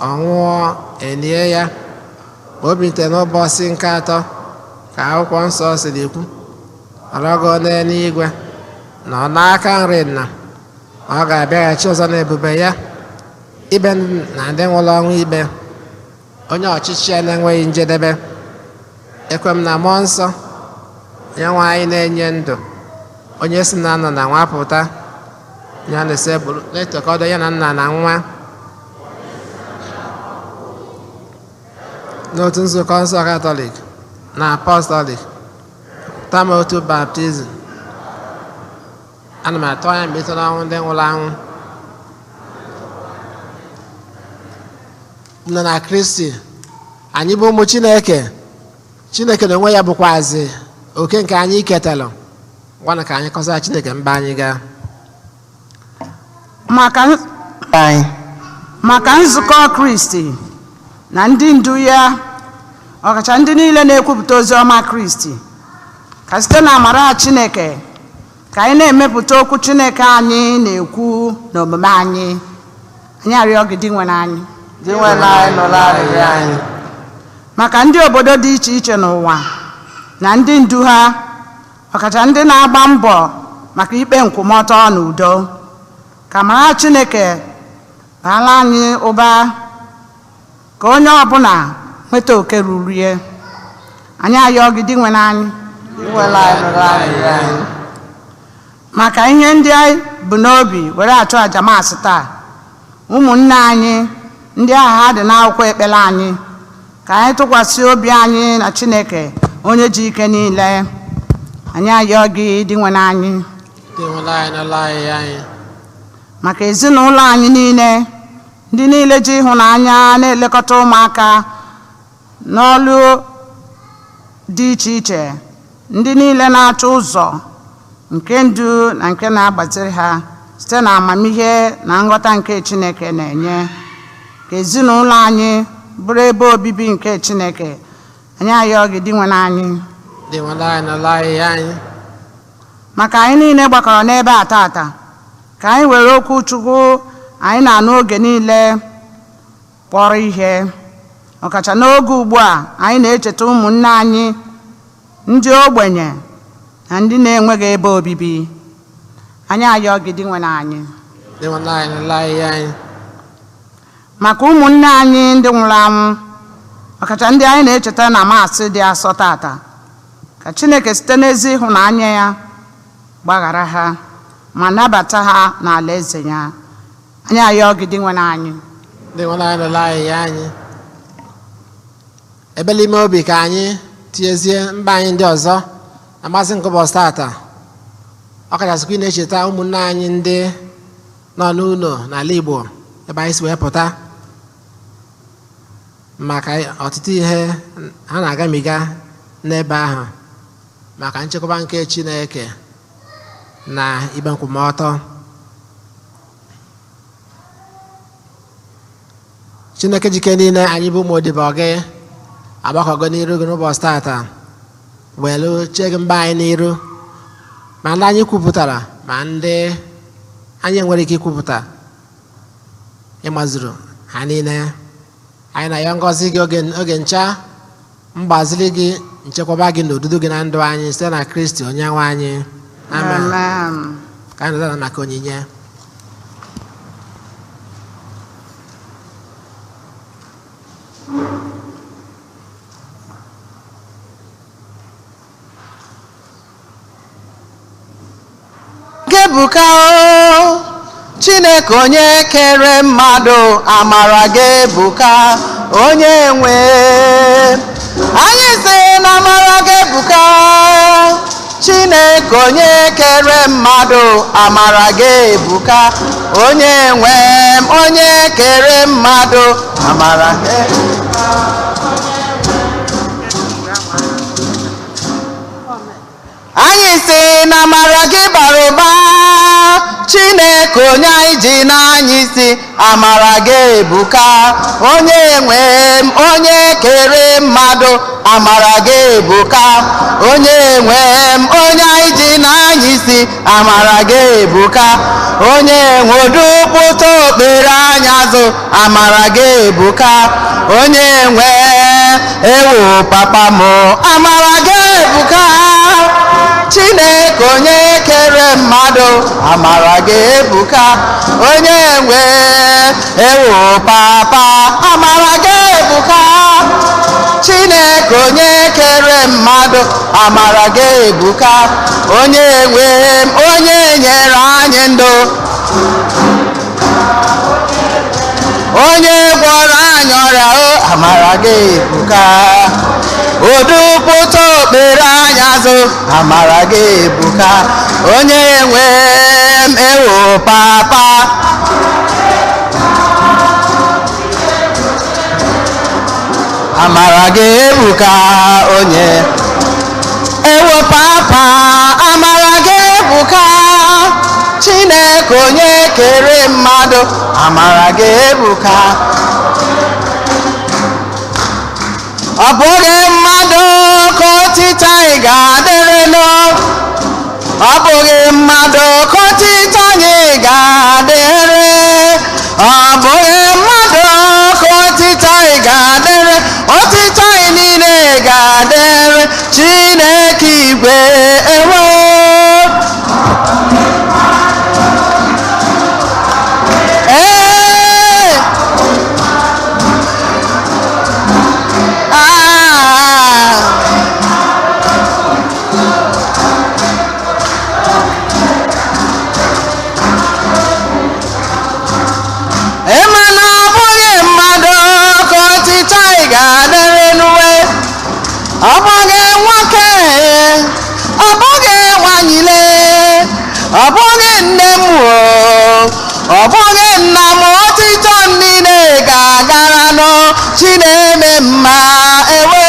Speaker 2: ọ nwụọ, elie ya, Ma o bilitere n'ụbọchị nke atọ, ka akwụkwọ nsọ siri kwu. Ọ rọgoo n'eluigwe, nọ n'aka nri nna. Ọ ga-abịaghachi ọzọ n'ebube ya, ikpe na ndị nwụrụ ọnwụ ikpe, onye ọchịchị ya na-enweghị njedebe. Ekwe m na mmụọ nsọ, onye nwe anyị na-enye ndụ, onye si na nna na nwa pụta, ya na-esekpuru na-etokọdo ya na nna na nwa, n'otu nzukọ nsọ Katọlik na Apọstọlik, tama otu baptizim. Ana m atụ anya mbilite n'ọnwụ ndị nwụrụ anwụ nọ na Kristi. Anyị bụ ụmụ Chineke. Chineke na onwe ya bụkwazi oke nke anyị ketalụ. Gwanụ ka anyị kọsara Chineke mba anyị gaa.
Speaker 3: Maka
Speaker 4: Anyị.
Speaker 3: Maka nzukọ Kristi na ndị ndu ya, ọkacha ndị niile na-ekwupụta ozi ọma Kristi, ka site na amara Chineke ka anyị na-emepụta okwu Chineke anyị na-ekwu n'omume anyị. Anyị arịọ gị, Dinwenụ anyị.
Speaker 4: Dinwenụ anyị, nụrụ arịrịọ anyị.
Speaker 3: Maka ndị obodo dị iche iche n'ụwa na ndị ndu ha, ọkacha ndị na-agba mbọ maka ikpe nkwụmọtọ na udo, ka amara Chineke baala anyị ụba, ka onye ọbụla nweta oke ruru ya. Anyị ayọ gị, Dinwenụ anyị.
Speaker 4: Dinwenụ anyị, nụrụ arịrịọ anyị.
Speaker 3: Maka ihe ndị anyị bụ n'obi were achụ àjà maasị taa, ụmụnne anyị ndị aha ha dị n'akwụkwọ ekpere anyị, ka anyị tụkwasị obi anyị na Chineke onye ji ike niile. Anyị ayọ gị, Dinwenụ anyị.
Speaker 2: Dinwenụ anyị, nụrụ arịrịọ anyị.
Speaker 3: Maka ezinụlọ anyị niile, ndị niile ji ịhụnanya na-elekọta ụmụaka n'ọlụ dị iche iche, ndị niile na-achọ ụzọ nke ndu na nke na-agbaziri ha site na amamihe na nghọta nke Chineke na-enye, ka ezinụlọ anyị bụrụ ebe obibi nke Chineke. Anyị ayọ gị, Dinwenụ anyị.
Speaker 2: Dinwenụ anyị, nụrụ arịrịọ anyị.
Speaker 3: Maka anyị niile gbakọrọ n'ebe a tata, ka anyị were okwu Chukwu anyị na-anụ oge niile kpọrọ ihe, ọkacha n'oge ugbu a anyị na-echeta ụmụnne anyị ndị ogbenye na ndị na-enweghị ebe obibi. Anyị ayọ gị, Dinwenụ anyị.
Speaker 2: Dinwenụ anyị, nụrụ arịrịọ anyị.
Speaker 3: Maka ụmụnne anyị ndị nwụrụ anwụ, ọkacha ndị anyị na-echeta na maasị dị asọ tata, ka Chineke site n'ezi ịhụnanya ya gbaghara ha ma nabata ha n'ala eze ya. Anyị ayọ gị, Dinwenụ anyị.
Speaker 2: Dinwenụ anyị, nụrụ arịrịọ anyị. Ebele ime obi ka anyị tinyezie mba anyị ndị ọzọ na mmasị nke ụbọchị tata, ọ kachasịkwa ị na-echeta ụmụnne anyị ndị nọ n'ụlọ n'ala Igbo ebe anyị si wee pụta, maka ọtụtụ ihe ha na-agamiga n'ebe ahụ, maka nchekwaba nke Chineke na ikpe nkwụmọtọ. Chineke jike niile, anyị bụ ụmụ odibo gị agbakọgo n'iru gị n'ụbọchị tata, welu chee gị mba anyị n'iru, ma ndị anyị kwupụtara ma ndị anyị enwere ike ikwupụta. Ịmazuru ha niile. Anyị na-ayọ ngọzi gị oge oge ncha, mgbaziri gị, nchekwaba gị na odudu gị na ndụ anyị, site na Kristi onye nwe anyị. Amen.
Speaker 3: Amen.
Speaker 2: Ka anyị nọdụ maka onyinye.
Speaker 4: Gị ebuka o Chineke onye kere mmadụ, amara gị ebuka, onye nwe anyị. Sị na amara gị ebuka, Chineke onye kere mmadụ, amara gị ebuka, onye nwe m, onye kere mmadụ, amara gị. Anyị si na amara gị bara ụba, Chineke onye anyị ji n'anya isi, amara gị ebuka, onye nwe m, onye kere mmadụ, amara gị ebuka, onye nwe m, onye anyị ji n'anya isi, amara gị ebuka, onye nwe odupụta okpere anya azụ, amara gị ebuka, onye nwe. Ewo papa m, amara gị ebuka. Chineke onye kere mmadụ, amara gị ebuka. Onye nwe, ewo papa, amara gị ebuka. Chineke onye kere mmadụ, amara gị ebuka. Onye nwe m, onye nyere anyị ndụ, onye gwọrọ anyị ọrịa o, amara gị ebuka. Odupụta okpere anyị azụ, amara gị ebuka. Onye nwe m, ewo papa. Amara gị ebuka. Onye ewo papa, amara gị ebuka. Chineke onye kere mmadụ, amara gị ebuka. Ọ bụghị mmadụ ka otito anyị ga-adịrịnụ, ọ bụghị mmadụ ka otito anyị ga-adịrị, ọ bụghị mmadụ ka otito anyị ga-adịrị. Otito anyị niile ga-adịrị Chineke igwe. Ewo, ee. Ah. Ịma na ọ bụghị mmadụ ka otito anyị ga-adịrị n'uwe, ọ bụghị nwoke, ọ bụghị nwanyị, ọ bụghị nne m o, ọ bụghị nna m. Otito m niile ga-agara nụ Chineme mma. Ewe,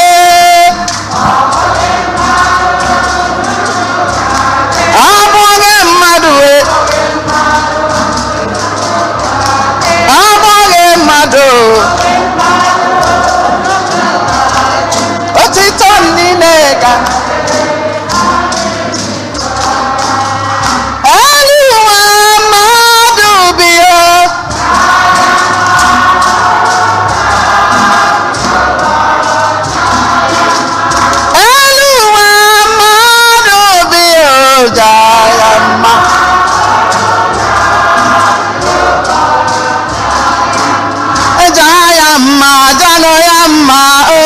Speaker 4: ọ bụghị mmadụ e, ọ bụghị mmadụ. Otito m niile ga elu ụwa mmadụ bi o. Elu ụwa mmadụ bi o, jaa ya mma. Jaa ya mma, janụ ya mma o.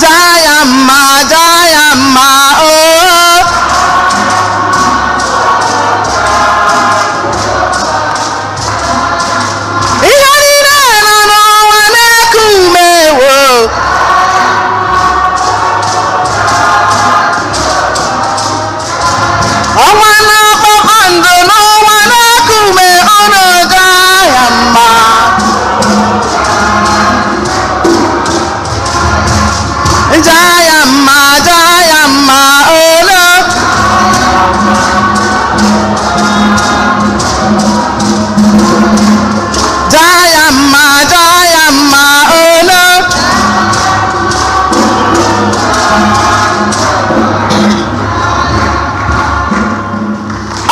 Speaker 4: Jaa ya mma, jaa ya mma o. Ihe niile nọ n'ụwa na-eku ume wo. Ọnwa na kpakpando n'ụwa na-eku ume, ọnụ jaa ya mma. Jaa ya mma, jaa ya mma olo. Jaa ya mma, jaa ya mma olo.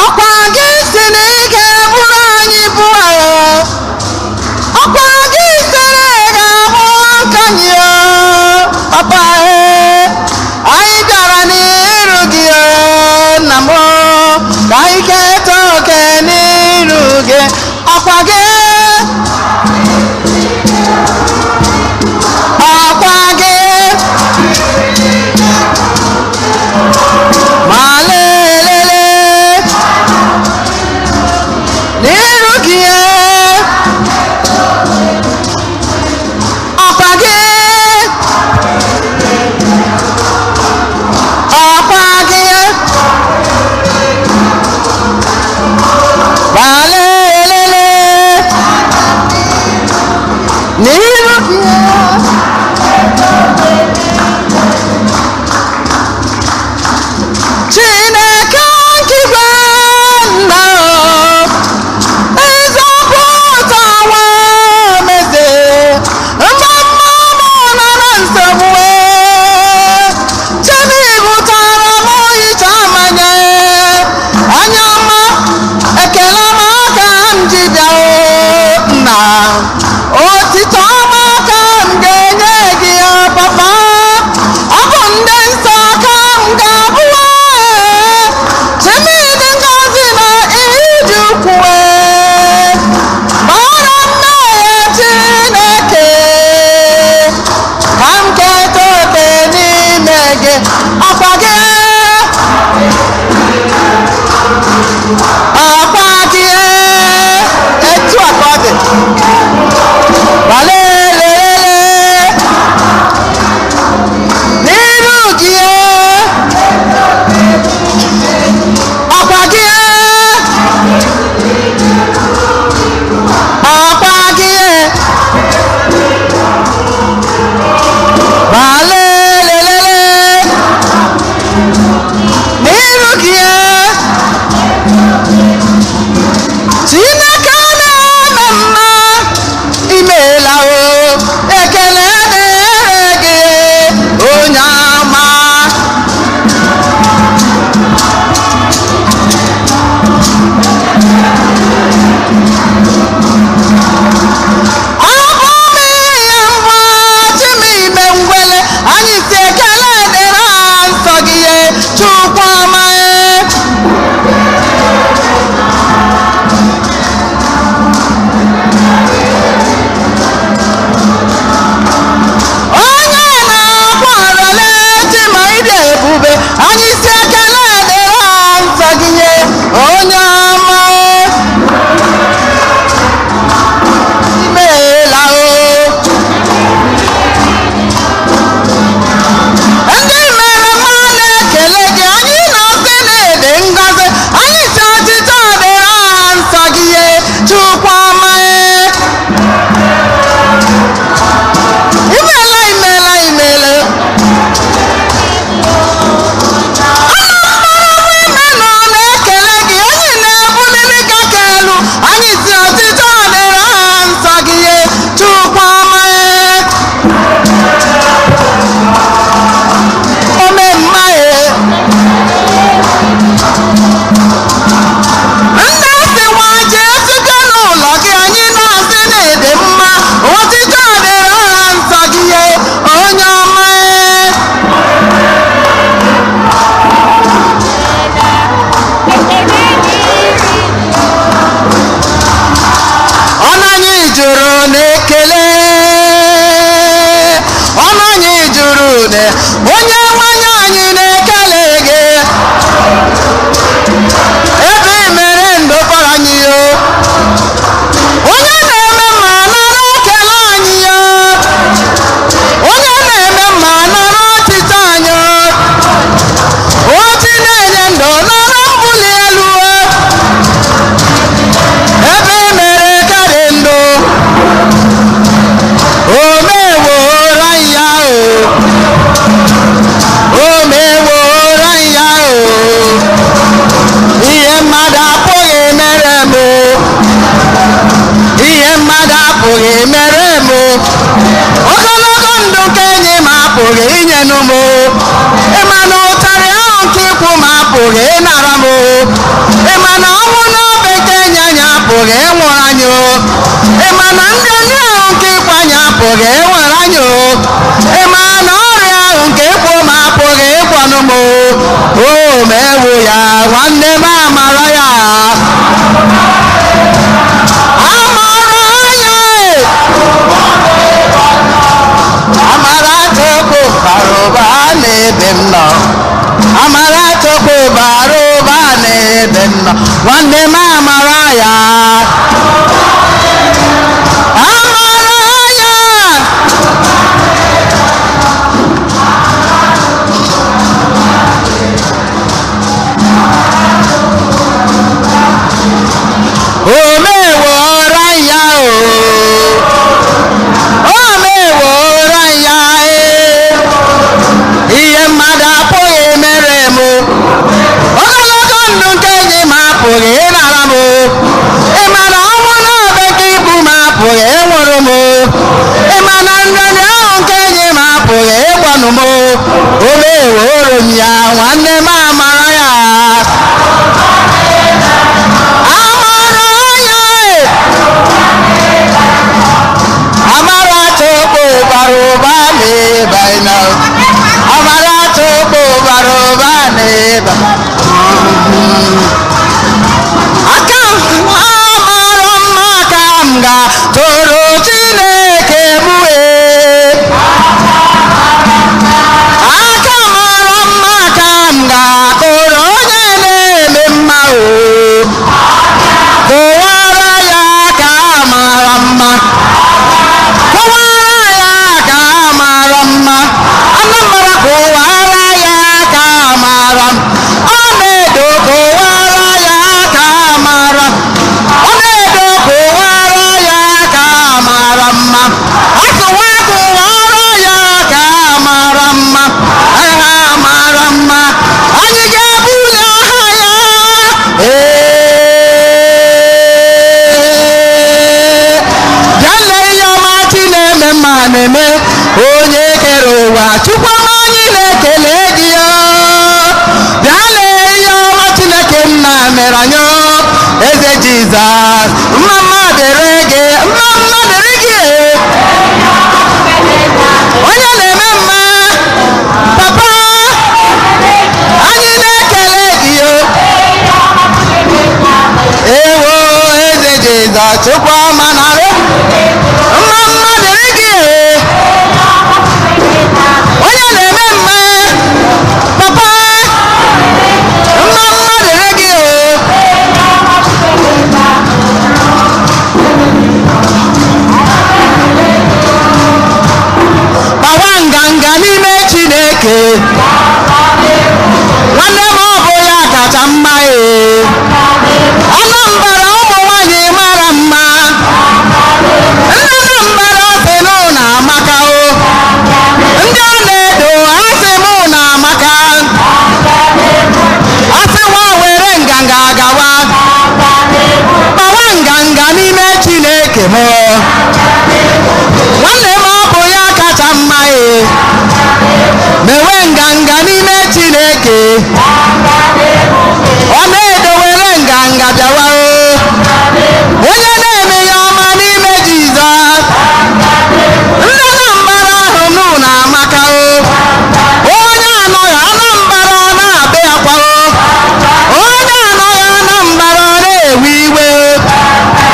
Speaker 4: Ọkwa gị si na ị ga-eburu anyị bụ agha. Ọkwa gị sịrị ị ga-abụ aka anyị o. Papa e, anyị bịara n'iru gị o, nna m o, ka anyị keta oke n'iru gị. Ọkwa gị, ọkwa gị, ma lelele n'iru gị e. Ọkwa gị, ọkwa gị, gbalelele n'iru gị. Chineke nkigwe nna o, ịzọpụtawa m eze mgbe mma m nọ na nsogbu e. Chimigụtara m iche amanye anya ọma, ekele m aka. Otito ọma ka m ga-enye gị ya, papa. Ọ bụ ndị nsọ ka m ga-abụwa. Chimidi ngozi na ịdị ukwuu. Gbara mmehie Chineke ka m keta oke n'ime gị. Ọkwa gị, ọkwa gị, etu a ka ọ dị. Balelelele n'iru gị, ọkwa gị, ọkwa gị, balelelele n'iru gị. Chineke na-eme mma, imeela o, ekele dịrị gị, onye ọma. Ọ bụ m ihe mbụ chi m ime ngwele, anyị si ekele dịrị nsọ gị ye, Chukwu ọma e. Onye na-akwa arịọla chi ma ịdị ebube, anyị si ekele dịrị nsọ gị nye, onye ọma. Imeela o. Ndị mere mma na-ekele gị, anyị na-asị na ịdị ngọzi, anyị si ọchịchọ dịrị nsọ gị nye, Chukwu ọma e. Imeela, imeela, imeela. Ime nọ na-ekele gị, anyị na-ebuliri gị aka elu, anyị si ọchịchọ dịrị aha nsọ gị ye, Chukwu ọma e. Ome mma e. Ndị si nwa jee site n'ụlọ gị, anyị na-asị na ịdị mma, ọchịchọ dịrị aha nsọ gị ye, onye ọma e. Ọnụ anyị jụrụ n'ekele, ọnụ anyị jụrụ na onye nwanyị anyị na-ekele gị, ebe ị mere ndụ fọrọ anyị o. Onye na-eme mma nara ekele anyị ya, onye na-eme mma nara otito anyị o. Ochi na-enye ndụ nara mbuli elu o. Ebe ị mere ka dị ndụ, o meworo ya o, o meworo ya o. Ihe mmadụ apụghị mere m o, ihe mmadụ apụghị mere m o. Ogologo ndụ nke enyi m apụghị inyenụ m o. Ịma na ụtarị ahụ nke ikwu m apụghị ịnara m o. Ịma na ọnwụ n'obe nke enyi anyị apụghị ịnwụrụ anyị o. Ịma na ndị ndị ahụ nke ikwu anyị apụghị ịnwere anyị o. Ịma na ọrịa ahụ nke ikwu m apụghị ịgwọnụ m o. O mewo ya, nwanne m, amara ya, amara ya. Amara Chukwu bara ụba n'ebe m nọ, amara Chukwu bara ụba n'ebe m nọ, nwanne m, amara ya, amara ya. O meworo ya o, o meworo ya e. Ihe mmadụ apụghị mere m o. Ogologo ndụ nke enyi m apụghị ịnara m o. Ị ma na ọnwụ na-abịa nke ibu m apụghị ịnwụrụ m o. Ị ma na nrịanrịa ahụ nke enyi m apụghị ịgbanụ m o. O meworo m ya, nwanne m, amara ya, amara ya. Jizọs, mma mma dịrị gị, mma mma dịrị gị. Onye na-eme mma, papa, anyị na-ekele gị o. Ewo eze Jizọs, Chukwu ọma na-arụ. Mma mma dịrị gị. Onye na-eme mma, papa, mma mma dịrị gị o. Gbawa nganga n'ime Chineke, nwanne m, ọ bụ ya kacha mma. Ee, Anambra, ụmụ nwanyị mara mma, ndị Anambra sị nụ na amaka o, ndị ọ na-edo asị mụ na amaka, asị nwa were nganga gawa. Gbawa nganga n'ime Chineke m, nwanne m, ọ bụ ya kacha mma. Ee, mewe nganga n'ime Chineke, ọ na-edowere nganga bịawa o. Onye na-eme ya ọma n'ime Jizọs, ndị Anambra ahụ nụ na amaka o. Onye anọghị Anambra, ọ na-abịa akwa o. Onye anọghị Anambra, ọ na-ewe iwe o.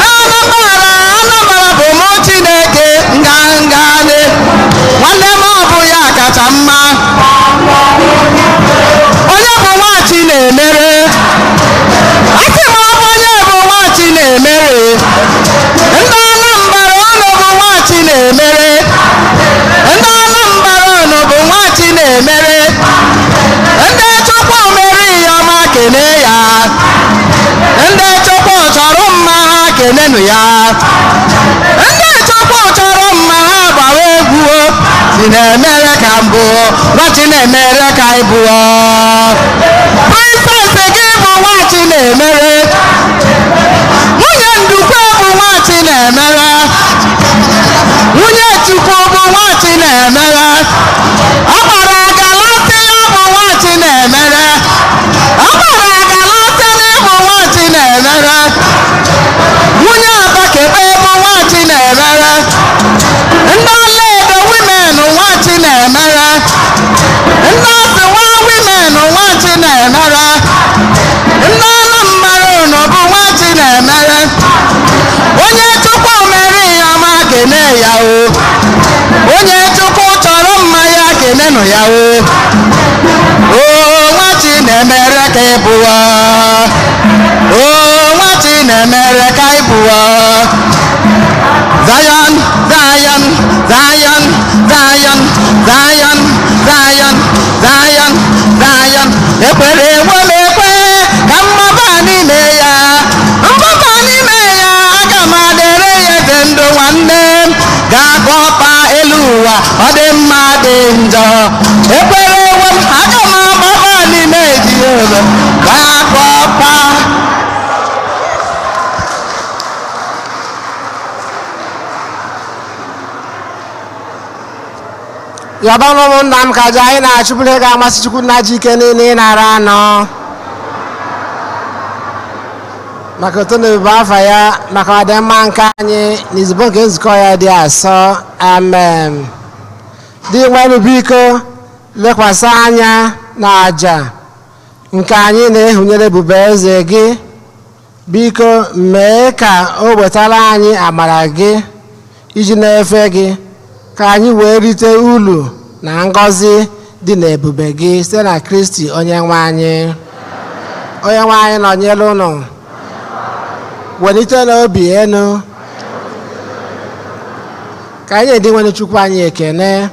Speaker 4: Anambra, Anambra bụ mụ Chineke. Nganga ne, nwanne m, ọ bụ ya kacha mma. Onye bụ nwa Chinemere? Asị m, ọ bụ onye bụ nwa Chinemere? Ndị Anambra, ụnụ bụ nwa Chinemere. Ndị Anambra, ụnụ bụ nwa Chinemere. Ndị Chukwu mere ihe ọma, kene ya. Ndị Chukwu chọrọ mma, ha kenenụ ya. Ndị Chukwu chọrọ mma, ha gbawa egwu o. Chinemere ka mbụ, nwa Chinemere ka ị bụ. Princess gị bụ nwa Chinemere. Nwunye Ndukwe bụ nwa Chinemere. Nwunye Chukwu bụ nwa Chinemere. Ọ gbara galatị ya bụ nwa Chinemere. Ọ gbara galatị ya bụ nwa Chinemere. Nwunye Abakebe bụ nwa Chinemere. Ndị ọlaedo women, nwa Chinemere. Ndị ọsịwa women, nwa Chinemere. Ndị Anambra, unu bụ nwa Chinemere. Onye Chukwu mere ihe ọma, kene ya o. Onye Chukwu chọrọ mma, ya kenenụ ya o. O nwa Chinemere ka ị bụọ. O nwa Chinemere ka ị bụọ. Zion, Zion, Zion, Zion, Zion, Zion, Zion, Zion. Ekwere enwe m ekwe ka mmaba n'ime ya. Mmaba n'ime ya, aga m adịrị ya eze ndụ, nwanne m. Ga-agọpa elu ụwa, ọ dị mma dị njọ. Ekwere enwe m, aga m agbaba n'ime Jehova. Ga-agọpa.
Speaker 2: Yọba m, ụmụnna m, ka aja anyị na-achụpụrụ ihe ga-amasị Chukwu nna ji ike niile ịnara anọ maka otu na ebube afa ya, maka ọdịmma nke anyị na izugbo nke nzukọ ya dị asọ. Amen. Dị nwenụ, biko lekwasị anya na aja nke anyị na-ehunyere ebube eze gị. Biko mee ka o wetara anyị amara gị iji na-efe gị, ka anyị wee rite ulu na ngọzi dị n'ebube gị, site na Kristi onye nwe anyị. Onye nwe anyị nọnyere unu. Welite n'obi enu. Ka anyị na-edi nwere Chukwu anyị ekene.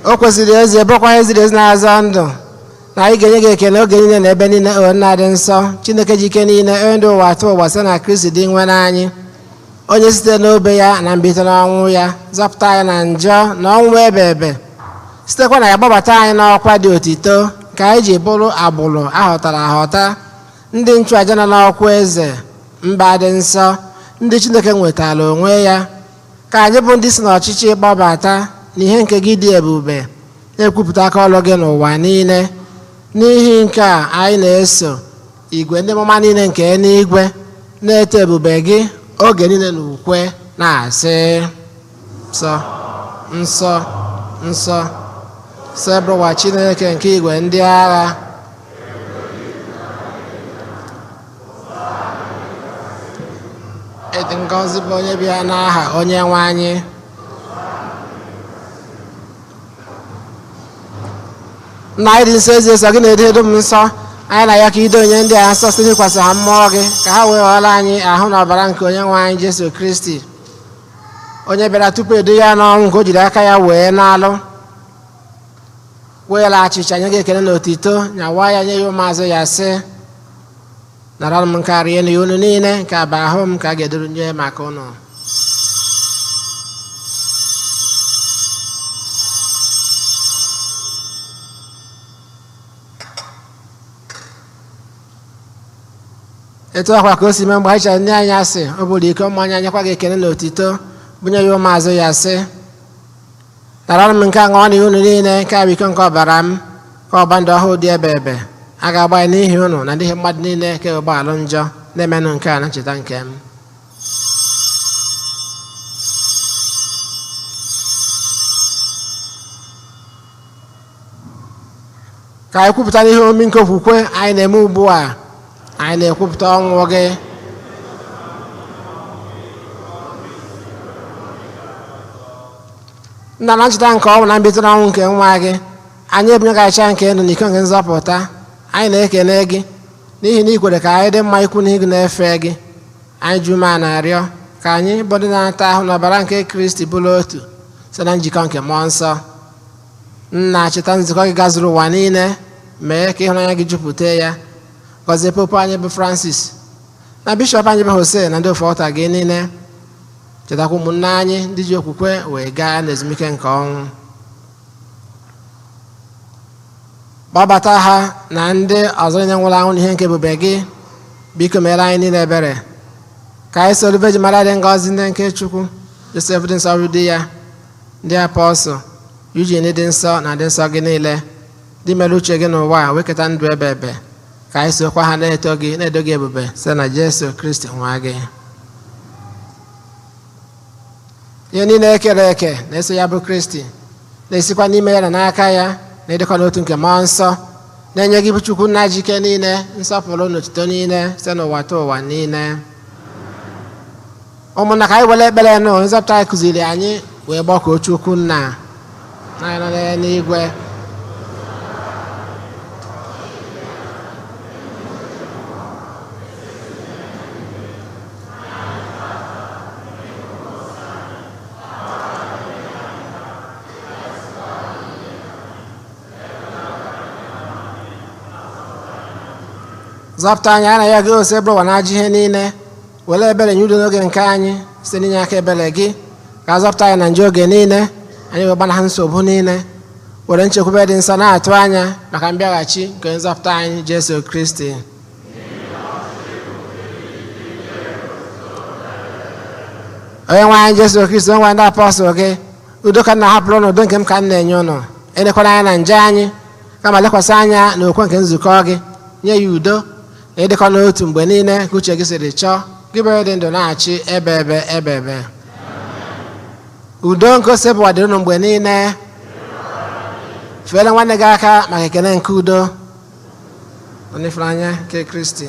Speaker 2: O kwesịrị ezi, ebekwa ihe ziri ezi na-azọ ndụ na anyị ga-enye gị ekele oge niile na ebe niile, o Nna dị nsọ, Chineke ji ike niile, onye ndị ụwa atụ ụwa, site na Kristi dị nwe n'anyị, onye site n'obe ya na mbilite n'ọnwụ ya zọpụta anyị na njọ na ọnwụ ebe ebe, sitekwa na ya gbabata anyị n'ọkwa dị otito, ka anyị ji bụrụ agbụrụ ahọtara ahọta, ndị nchụaja nọ n'ọkwa eze, mba dị nsọ, ndị Chineke nwetara onwe ya, ka anyị bụ ndị si n'ọchịchị gbabata n'ihe nke gị dị ebube, na-ekwupụta aka ọlụ gị n'ụwa niile. N'ihi nke a anyị na-eso Igwe ndị mụma niile nke eluigwe na-eto ebube gị oge niile na ukwe na-asị: nsọ, nsọ, nsọ, Sebrụwa Chineke nke igwe ndị agha. Ịdị ngọzi bụ onye bịa n'aha onye nwe anyị. Nna anyị dị nsọ, ezi nsọ gị na-edo edo m nsọ. Anyị na ya ka ido onye ndị a nsọ site n'ịkwasị ha mmụọ gị, ka ha wee ghọọrọ anyị ahụ na ọbara nke onye nwe anyị Jesu Kristi, onye bịara tupu edo ya n'ọnwụ nke o jiri aka ya wee na-alụ weela achịcha nye gị ekele na otito, nyawa ya nye ya ụmụazụ ya, sị: nara m nke a, rienụ ya unu niile, nke a bụ ahụ m ka a ga-eduru nye maka unu. Etu akwa ka o si mee mgbe anyị chere ndị anyị asị o buru iko mmanya, nyekwa gị ekele na otito, bunye ya ụmụazụ ya, sị: nara m nke a, ṅụọ na unu niile, nke a bụ iko nke ọbara m, ka ọgba ndụ ọhụụ dị ebe ebe a ga-agba ya n'ihi unu na n'ihi mmadụ niile ke ụgbọalụ njọ. Na-emenụ nke a na ncheta nke m. Ka anyị kwupụta n'ihe omimi nke okwukwe anyị na-eme ugbu a. Anyị na-ekwupụta ọnwụ gị, nna, na ncheta nke ọnwụ na mbilite n'ọnwụ nke nwa gị. Anyị ebunye gị achịcha nke ndụ na iko nke nzọpụta. Anyị na-ekele gị n'ihi na ị kwere ka anyị dị mma ikwu na ịgụ na-efe gị. Anyị ji umeala na-arịọ ka anyị bụ ndị na-ata ahụ n'ọbara nke Kristi bụrụ otu site na njikọ nke mmụọ nsọ. Nna, cheta nzukọ gị gazuru ụwa niile, mee ka ịhụnanya gị jupụta ya. Gọzie popu anyị bụ Francis na bishọp anyị bụ Jose na ndị ofe ọta gị niile. Chetakwa ụmụnne anyị ndị ji okwukwe wee gaa n'ezumike nke ọnwụ, gbabata ha na ndị ọzọ niile nwụrụ anwụ n'ihe nke ebube gị. Biko mere anyị niile ebere, ka anyị soro Virgin Maria dị ngọzi, ndị nke Chukwu, Josef dị nsọ bụ di ya, ndị apọstụl, Eugene dị nsọ na ndị nsọ gị niile dị mere uche gị n'ụwa a, wee keta ndụ ebe ebe, ka anyị sokwa ha na-eto gị, na-edo gị ebube site na Jesu Kristi nwa gị. Ihe niile ekere eke na-eso ya bụ Kristi, na-esikwa n'ime ya na n'aka ya na ịdịkọ n'otu nke mmụọ nsọ, na-enye gị bụ Chukwu nna jike niile nsọpụrụ na otuto niile site n'ụwa ta ụwa niile. Ụmụnna, ka anyị were ekpere nụ onye nzọpụta anyị kụziri anyị wee gbakọọ Chukwu nna anyị nọ n'eluigwe. Zọpụta anyị, anaghị gị ose bụrụ ụwa na ajọ ihe niile. Were ebere nye udo n'oge nke anyị site n'inye aka ebere gị, ka a zọpụta anyị na nje oge niile, anyị wee gbanaha nsogbu niile, were nchekwube dị nsọ na-atụ anya maka mbịaghachi nke nzọpụta anyị Jesu Kristi. Onye nwe anyị Jesu Kristi, onye nwe ndị apọstụl gị, udo ka m na-ahapụrụ ụnụ, udo nke m ka m na-enye ụnụ. Elekwala anya na nje anyị, kama lekwasị anya n'okwe nke nzukọ gị, nye ya udo na ịdịkọ n'otu mgbe niile ka uche gị siri chọọ, gị bụ onye dị ndụ na-achị ebe ebe ebe ebe. Udo nke Osebụwa dịrị unu mgbe niile. Feere nwanne gị aka maka ekele nke udo na n'ịfụnanya nke Kristi.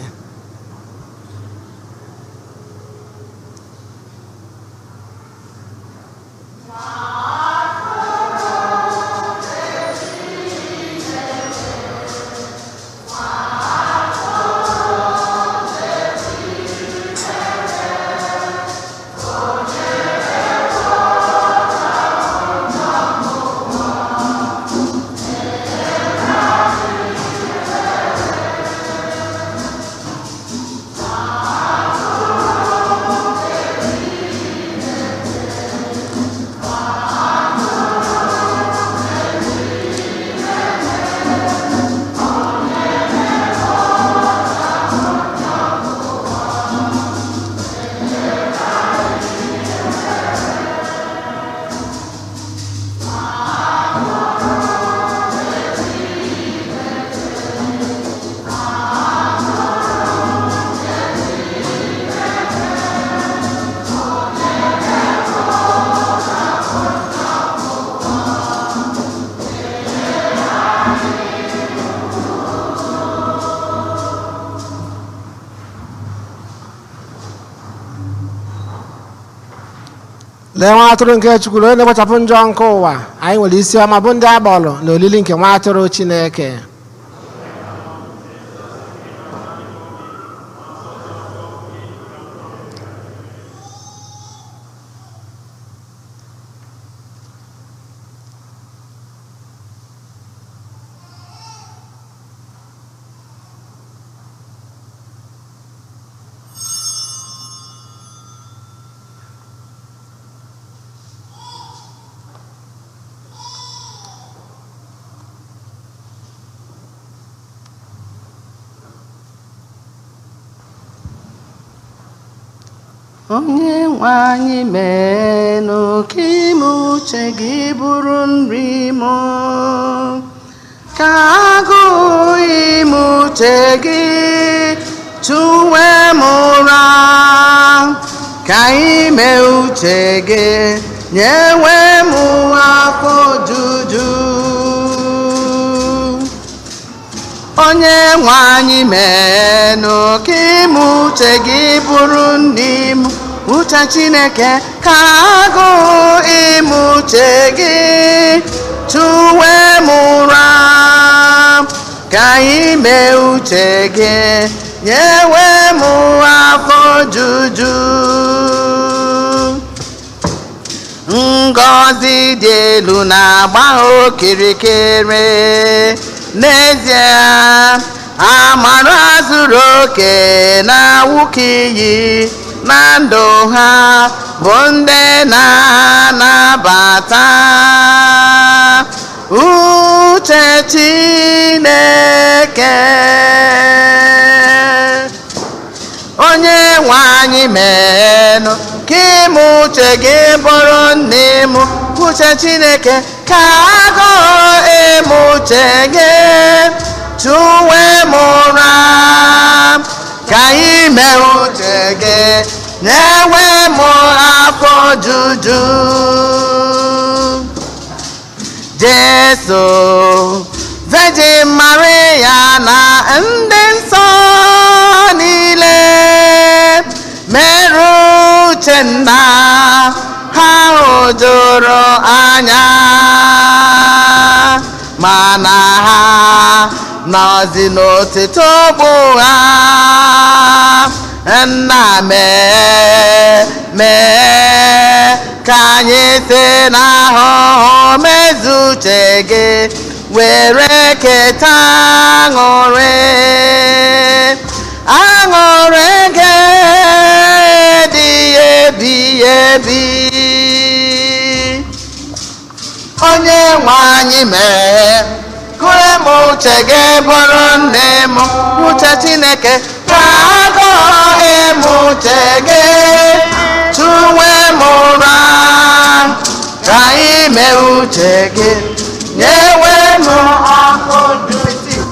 Speaker 2: Lee nwa atụrụ nke Chukwu, onye na-ekpochapụ njọ nke ụwa. Anyị nwere isi ọma bụ ndị agbọrọ na olili nke nwa atụrụ Chineke.
Speaker 4: Onye nwe anyị, meenụ ka ime uche gị bụrụ nri m, ka agụụ ime uche gị tụwe m ụra, ka ime uche gị nyewe m afọ ojuju. Onye nwe anyị, meenụ ka ime uche gị bụrụ nri m, uche Chineke, ka agụụ ime uche gị tụwe m ụra, ka ime uche gị nyewe m afọ ojuju. Ngọzi dị elu na-agba okirikiri, n'ezie amara zuru oke na-awụka iyi na ndụ ha bụ ndị na-anabata uche Chineke. Onye nwe anyị, meenụ ka ime uche gị bụrụ nne m, uche Chineke, ka agụụ ime uche gị tụwe m ụra, ka ime uche gị na-enwe m afọ ojuju. Jesu, Virgin Maria na ndị nsọ niile mere uche nna ha hụjuru anya, mana ha nọzi n'otito bụ ha. Nna, mee mee ka anyị si n'ahụhụ mezu uche gị were keta aṅụrị, aṅụrị gị dị ebi ebi. Onye nwe anyị, mee kụrụ m uche gị bụrụ nne m, uche Chineke, ka agụụ ime uche gị tụwe m ụra, ka ime uche gị nyewe m afọ ojuju.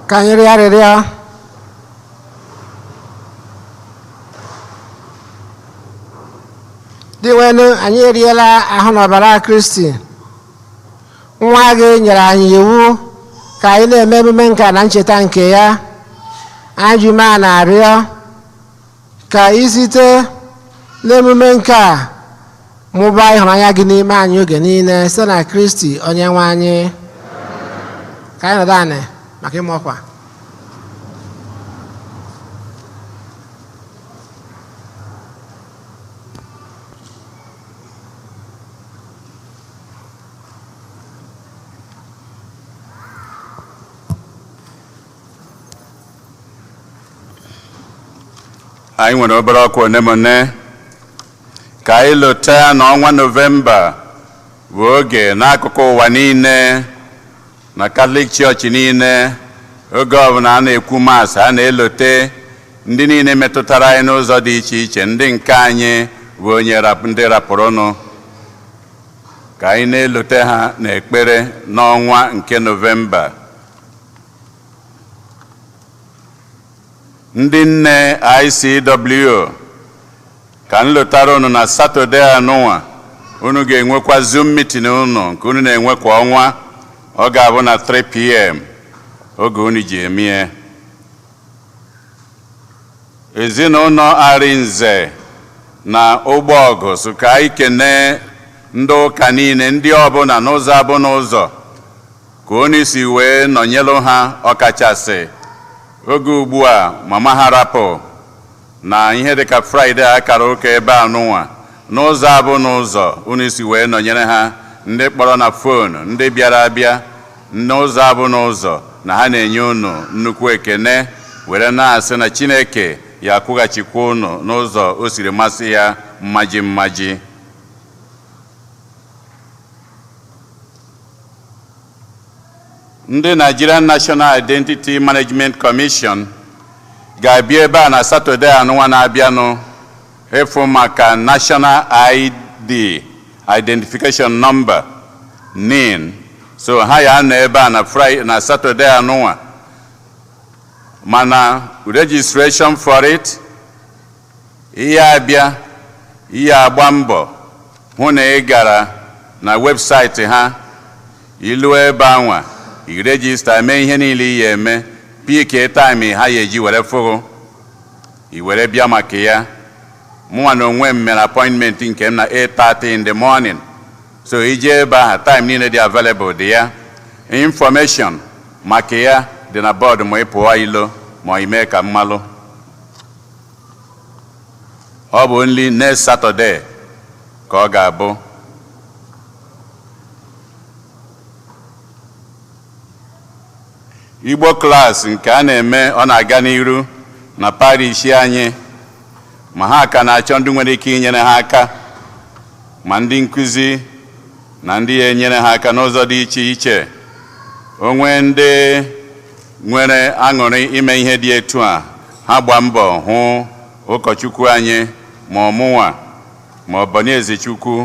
Speaker 2: Ka anyị rịọ arịrịọ. Dịwenụ, anyị eriela ahụ na ọbara Kristi nwa gị nyere anyị iwu ka anyị na-eme emume nka na ncheta nke ya. Anyị ji umeala na-arịọ ka ị site n'emume nke a mụbaa ịhụnanya gị n'ime anyị oge niile, site na Kristi onye nwe anyị. Ka anyị nọdụ anị maka ịma ọkwa.
Speaker 1: Anyị nwere obere ọkwa one ma one ka anyị lota na ọnwa Nọvemba bụ oge n'akụkụ ụwa niile na Katọlik Chọọchị niile, oge ọbụla a na-ekwu Mass, a na-elote ndị niile metụtara anyị n'ụzọ dị iche iche, ndị nke anyị bụ onye ndị rapụrụnụ, ka anyị na-elote ha n'ekpere n'ọnwa nke Nọvemba. Ndị nne ICW, ka m lotara unu na Satọde anụnwa unu ga-enwekwa Zoom meeting unu nke unu na-enwe kwa ọnwa. Ọ ga-abụ na 3 p.m. oge unu ji emie. Ezinụlọ Arinze na Ụgbọọgụ so ka anyị kene ndị ụka niile, ndị ọbụla n'ụzọ abụ n'ụzọ ka unu si wee nọnyelụ ha, ọkachasị oge ugbu a mama ha rapụ na ihe dịka Fraịde a kara ụka ebe a nụnwa. N'ụzọ abụ n'ụzọ unu si wee nọnyere ha, ndị kpọrọ na phone, ndị bịara abịa, n'ụzọ abụ n'ụzọ na ha na-enye unu nnukwu ekene, were na-asị na Chineke ya akwụghachikwa unu n'ụzọ o siri masị ya mmaji mmaji. Ndị Nigerian National Identity Management Commission ga-abịa ebe a na Satọde anụnwa na-abịanụ ịfụ maka National ID, Identification Number, NIN. So ha ya anọ ebe a na Friday, na Satọde anụnwa, mana registration for it, ihe abịa, ihe agba mbọ hụ na ị gara na webụsaịtị ha, ilu ebe anwa i register, mee ihe niile ị ya eme, pick time ha ya eji were fụrụ i were bịa maka ya. Mụnwa na onwe m mere appointment nke m na 8:30 in the morning. So ije ebe ahụ, time niile dị available dị ya. Information maka ya dị na bọọdụ ma ị pụọ ilo ma ị mee ka mmalụ. Ọ bụ nli next Saturday ka ọ ga-abụ. Igbo class nke a na-eme, ọ na-aga n'iru na parish anyị, ma ha ka na-achọ ndị nwere ike inyere ha aka, ma ndị nkụzi na ndị ya enyere ha aka n'ụzọ dị iche iche. Onwe ndị nwere aṅụrị ime ihe dị etu a, ha gba mbọ hụ ụkọchukwu anyị, ma ọmụnwa, ma ọ bụ Ezechukwu,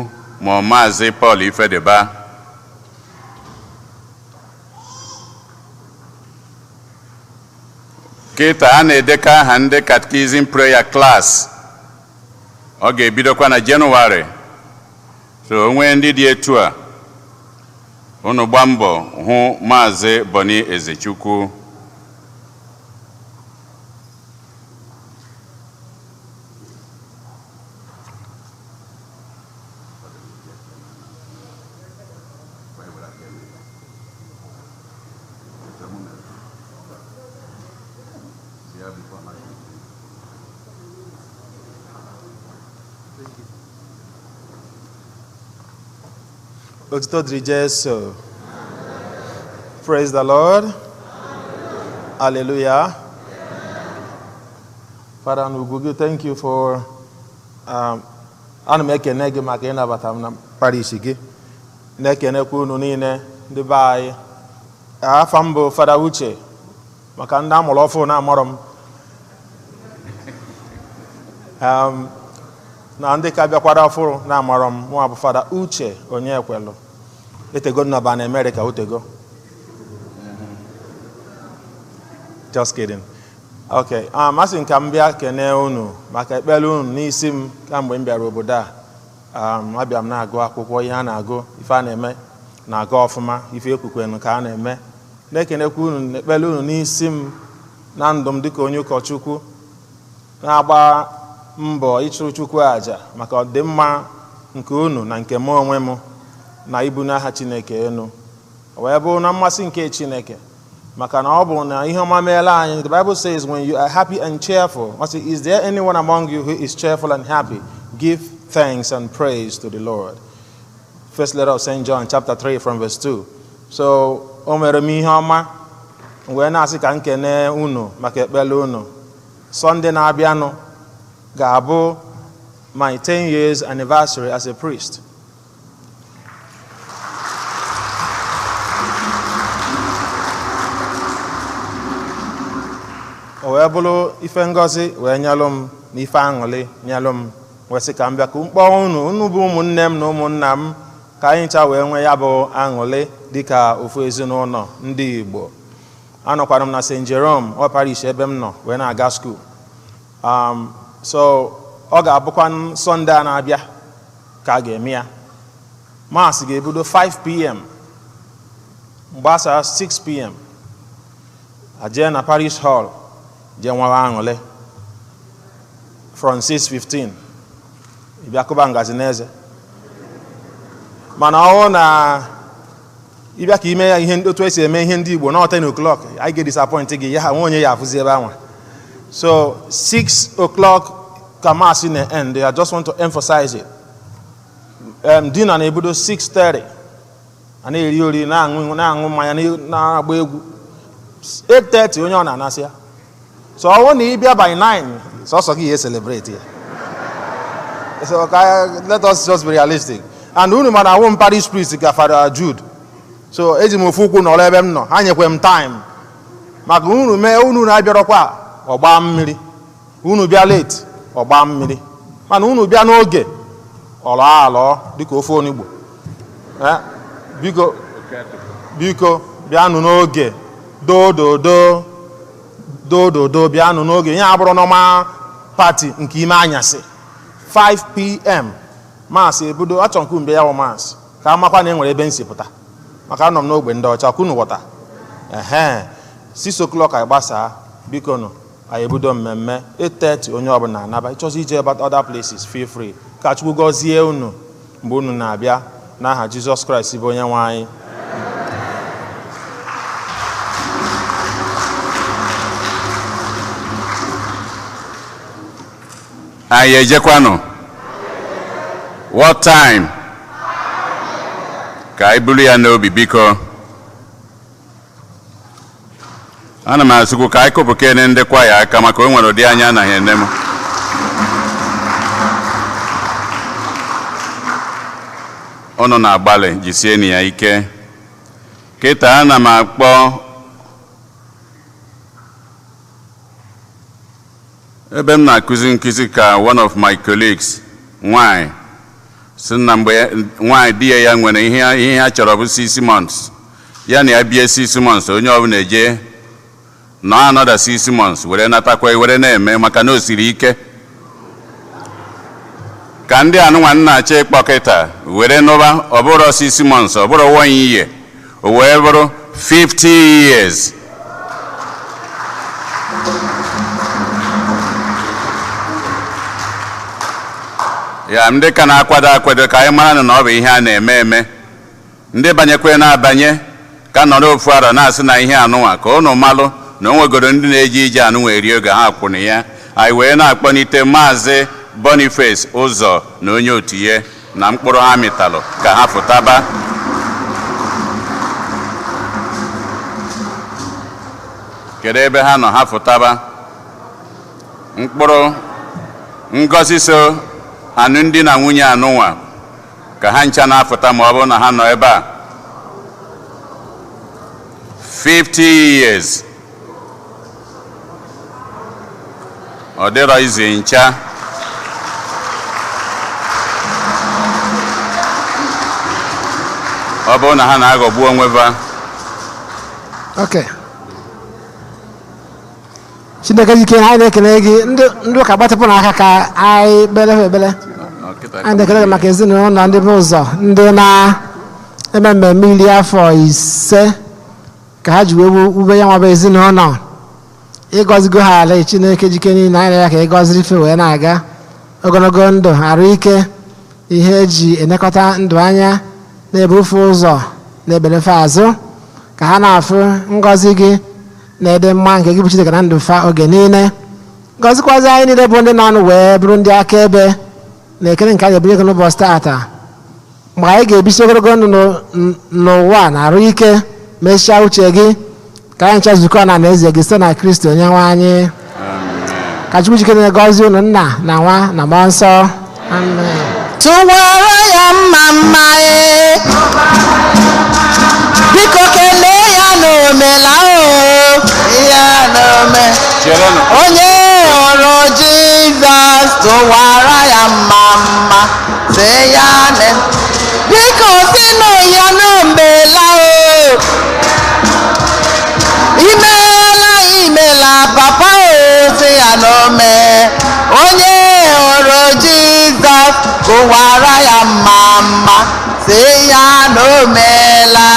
Speaker 1: ma ọ Maazị Paul Ifediba. Kịta a na-edekọ aha ndị catechism prayer class. Ọ ga-ebidokwa na Jenụwarị. So onwe ndị dị etu a, unu gba mbọ hụ Maazị Boni Ezechukwu.
Speaker 5: Otuto dịrị Jesu. Praise the Lord. Hallelujah. Father n'ugwu gị, thank you for ana m ekene gị maka ịnabata m na parish gị, na-ekenekwa unu niile ndị be anyị. Afa m bụ Fada Uche, maka ndị amụrụ ọfụ na-amarọ m, na ndị ka bịakwara ọfụrụ na-amarọ m, mụ bụ Fada Uche Onyekwelu. Etego nnọba na Amerịka, otego. Just kidding. Okay, asị m ka m bịa kene unu maka ekpere unu n'isi m kamgbe m bịara obodo a. Abịa m na-agụ akwụkwọ, ihe a na-agụ, ife a na-eme na-aga ọfụma, ife ekwukwenu ka a na-eme. Na-ekenekwa unu n'ekpere unu n'isi m na ndụ m dịka onye ụkọchukwu na-agba mbọ ịchụrụ Chukwu àjà maka ọdịmma nke unu na nke mụ onwe m na ibu n'aha Chineke enu. O wee bụrụ na mmasị nke Chineke, maka na ọ bụ na ihe ọma meela anyị. The Bible says, when you are happy and cheerful, ọ sị, is there anyone among you who is cheerful and happy? Give thanks and praise to the Lord. First letter of St. John chapter 3 from verse 2. So o mere m ihe ọma wee na-asị ka m kene unu maka ekpere unu. Sunday na-abịanụ ga-abụ my 10 years anniversary as a priest. O wee bụrụ ife ngọzi wee nyelụ m na ife aṅụrị nyelụ m, wee sị ka m bịa ka m kpọọ unu, unu bụ ụmụnne m na ụmụnna m, ka anyị ncha wee nwee ya bụ aṅụrị dịka ofu ezinụlọ ndị Igbo. Anọkwara m na St. Jerome ọ parish ebe m nọ wee na-aga school. So ọ ga-abụkwa Sunday a na-abịa ka a ga-eme ya. Mass ga-ebido 5 p.m., mgbasa 6 p.m., ajee na parish hall jee nwawa aṅụrị from 6:15, ịbịa kụba ngazi n'eze. Mana ọ na ịbịa ka ime ya ihe otu esi eme ihe ndị Igbo na 10 o'clock, anyị ga-disappoint gị ya ha nwe onye ya afụzi ebe anwa. So 6 o'clock ka mass na end. I just want to emphasize it. Dinner na-ebido 6:30, a na-eri ori, na-aṅụ mmanya, na-agba egwu. 8:30 onye ọ na-anasị ya. So ọ bụrụ na ị bịa by 9, sọsọ gị ya celebrate ya. So let us just be realistic. And unu mana awụ m parish priest ka Father Jude, so eji m ofu ụkwụ nọrọ ebe m nọ, ha nyekwe m time maka unu mee. Unu na-abịarọkwa, ọgba mmiri. Unu bịa late, ọgba mmiri. Mana unu bịa n'oge, ọlọ alọ dịka ofe onugbo. Biko, biko, bịanụ n'oge. Dododo, dododo, bịanụ n'oge. Ya abụrụ normal party nke ime anyasị, 5 p.m. mass ebido. Achọ nke mgbe ya wụ mass ka amakwa na e nwere ebe nsi pụta, maka anọ m n'ogbe ndị ọcha kwunu ghọta. Ehe, 6 o'clock anyị gbasaa. Biko nụ, anyị ebido mmemme 8:30, onye ọbụla anaba. Ịchọzi ije ebe other places, feel free. Ka Chukwu gọzie unu mgbe unu na-abịa, n'aha Jizọs Kraịst bụ onye nwe anyị.
Speaker 1: Anyị ejekwanụ. What time? Ka anyị buru ya n'obi, biko. Ana m asịkwu ka anyị kụpụkene ndị kwaya aka, maka o nwere ụdị anya anaghị ene m. Unu na-agbalị, jisienụ ya ike. Kịta ana m akpọ ebe m na-akụzi nkụzi ka one of my colleagues nwanyị si na mgbe nwanyị di ya ya nwere ihe ha chọrọ bụ 6 months, ya na ya bie 6 months, onye ọbụla eje nọ another 6 months were natakwa were na-eme, maka na o siri ike ka ndị anụnwa nna achọ ịkpọ kịta were nụba. Ọ bụrụ 6 months, ọ bụrụ one year, o wee bụrụ 50 years. Ya ndị ka na-akwado akwado, ka anyị mara na ọ bụ ihe a na-eme eme. Ndị banyekwe na-abanye ka nọrọ ofu arọ na-asị na ihe anụnwa, ka ụnụ malụ na o nwegoro ndị na-eje ije anụnwa eri oge ha kwụrụ ya. Anyị wee na-akpọnite Maazị Boniface Ụzọ na onye otu ya na mkpụrụ ha mịtalụ, ka ha fụtaba. Kedu ebe ha nọ? Ha fụtaba mkpụrụ ngọzi so anụ na nwunye anụnwa, ka ha ncha na-afụta ma ọ bụrụ na ha nọ ebe a. 50 years, ọ dịrọ izi ncha. Ọ bụrụ na ha na-aghọgbu onwe fa.
Speaker 2: Okay. Chineke jike, anyị na-ekele gị. Ndị ụka, gbatịpụ n'aka ka anyị kpere ha ekpere. Anyị na-ekele gị maka ezinụlọ ndị bụ ụzọ, ndị na-eme mmemme 50 ka ha ji wee wube ya nwaba ezinụlọ. Ịgọzigo ha ala. Chineke jike niile, anyị na ya ka ịgọziri ife wee na-aga ogologo ndụ, arụ ike, ihe eji elekọta ndụ anya, na-ebufe ụzọ, na-ebelefe azụ, ka ha na-afụ ngọzi gị na ịdị mma nke gị bụ Chineke na ndụ fa oge niile. Gọzikwazi anyị niile bụ ndị na-anụ wee bụrụ ndị akaebe na ekele nke anyị ebunye gị n'ụbọchị taata, mgbe anyị ga-ebisi ogologo ndụ n'ụwa na arụ ike, mechaa uche gị, ka anyị ncha zukọ na eze gị site na Kristi onye nwe anyị. Ka Chukwu jikere na-egọzi unu, Nna na Nwa na Mmụọ Nsọ. Amen.
Speaker 4: Tụwara ya mma mma ee, biko kelee ya n'omela o ya n'ome.
Speaker 1: Cherenụ.
Speaker 4: Onye hụrụ Jizọs, tụwara ya mma mma, sị ya ne biko sinụ ya n'omela o. Imeela, imela papa o, sị ya n'ome. Onye hụrụ Jizọs, kụwara ya mma mma, sị ya n'omela.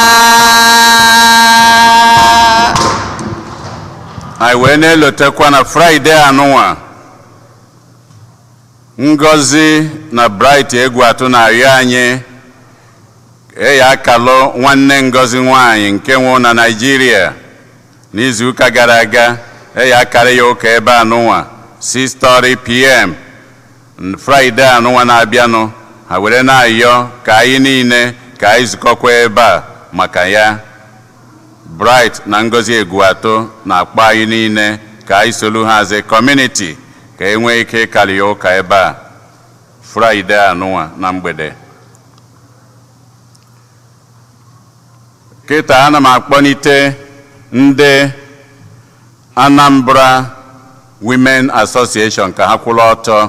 Speaker 1: Anyị wee na-elotekwa na Fraịde anụnwa, Ngozi na Bright Egwu Atụ na-arịọ anyị eya akalụ nwanne Ngozi nwanyị nke nwụ na Naịjirịa n'izuụka gara aga. Eya akara ya ụka ebe anụnwa 6:30 p.m. Fraịde anụnwa na-abịanụ. Ha were na-ayọ ka anyị niile ka anyị zukọkwa ebe a maka ya. Bright na Ngozi Egwuatụ na-akpọ anyị niile ka anyị solu ha as a community, ka e nwee ike ịkarị ya ụka ebe a Fraịde anụnwa na mgbede. Kịta ana m akpọlite ndị Anambra Women Association ka ha kwụrụ ọtọ.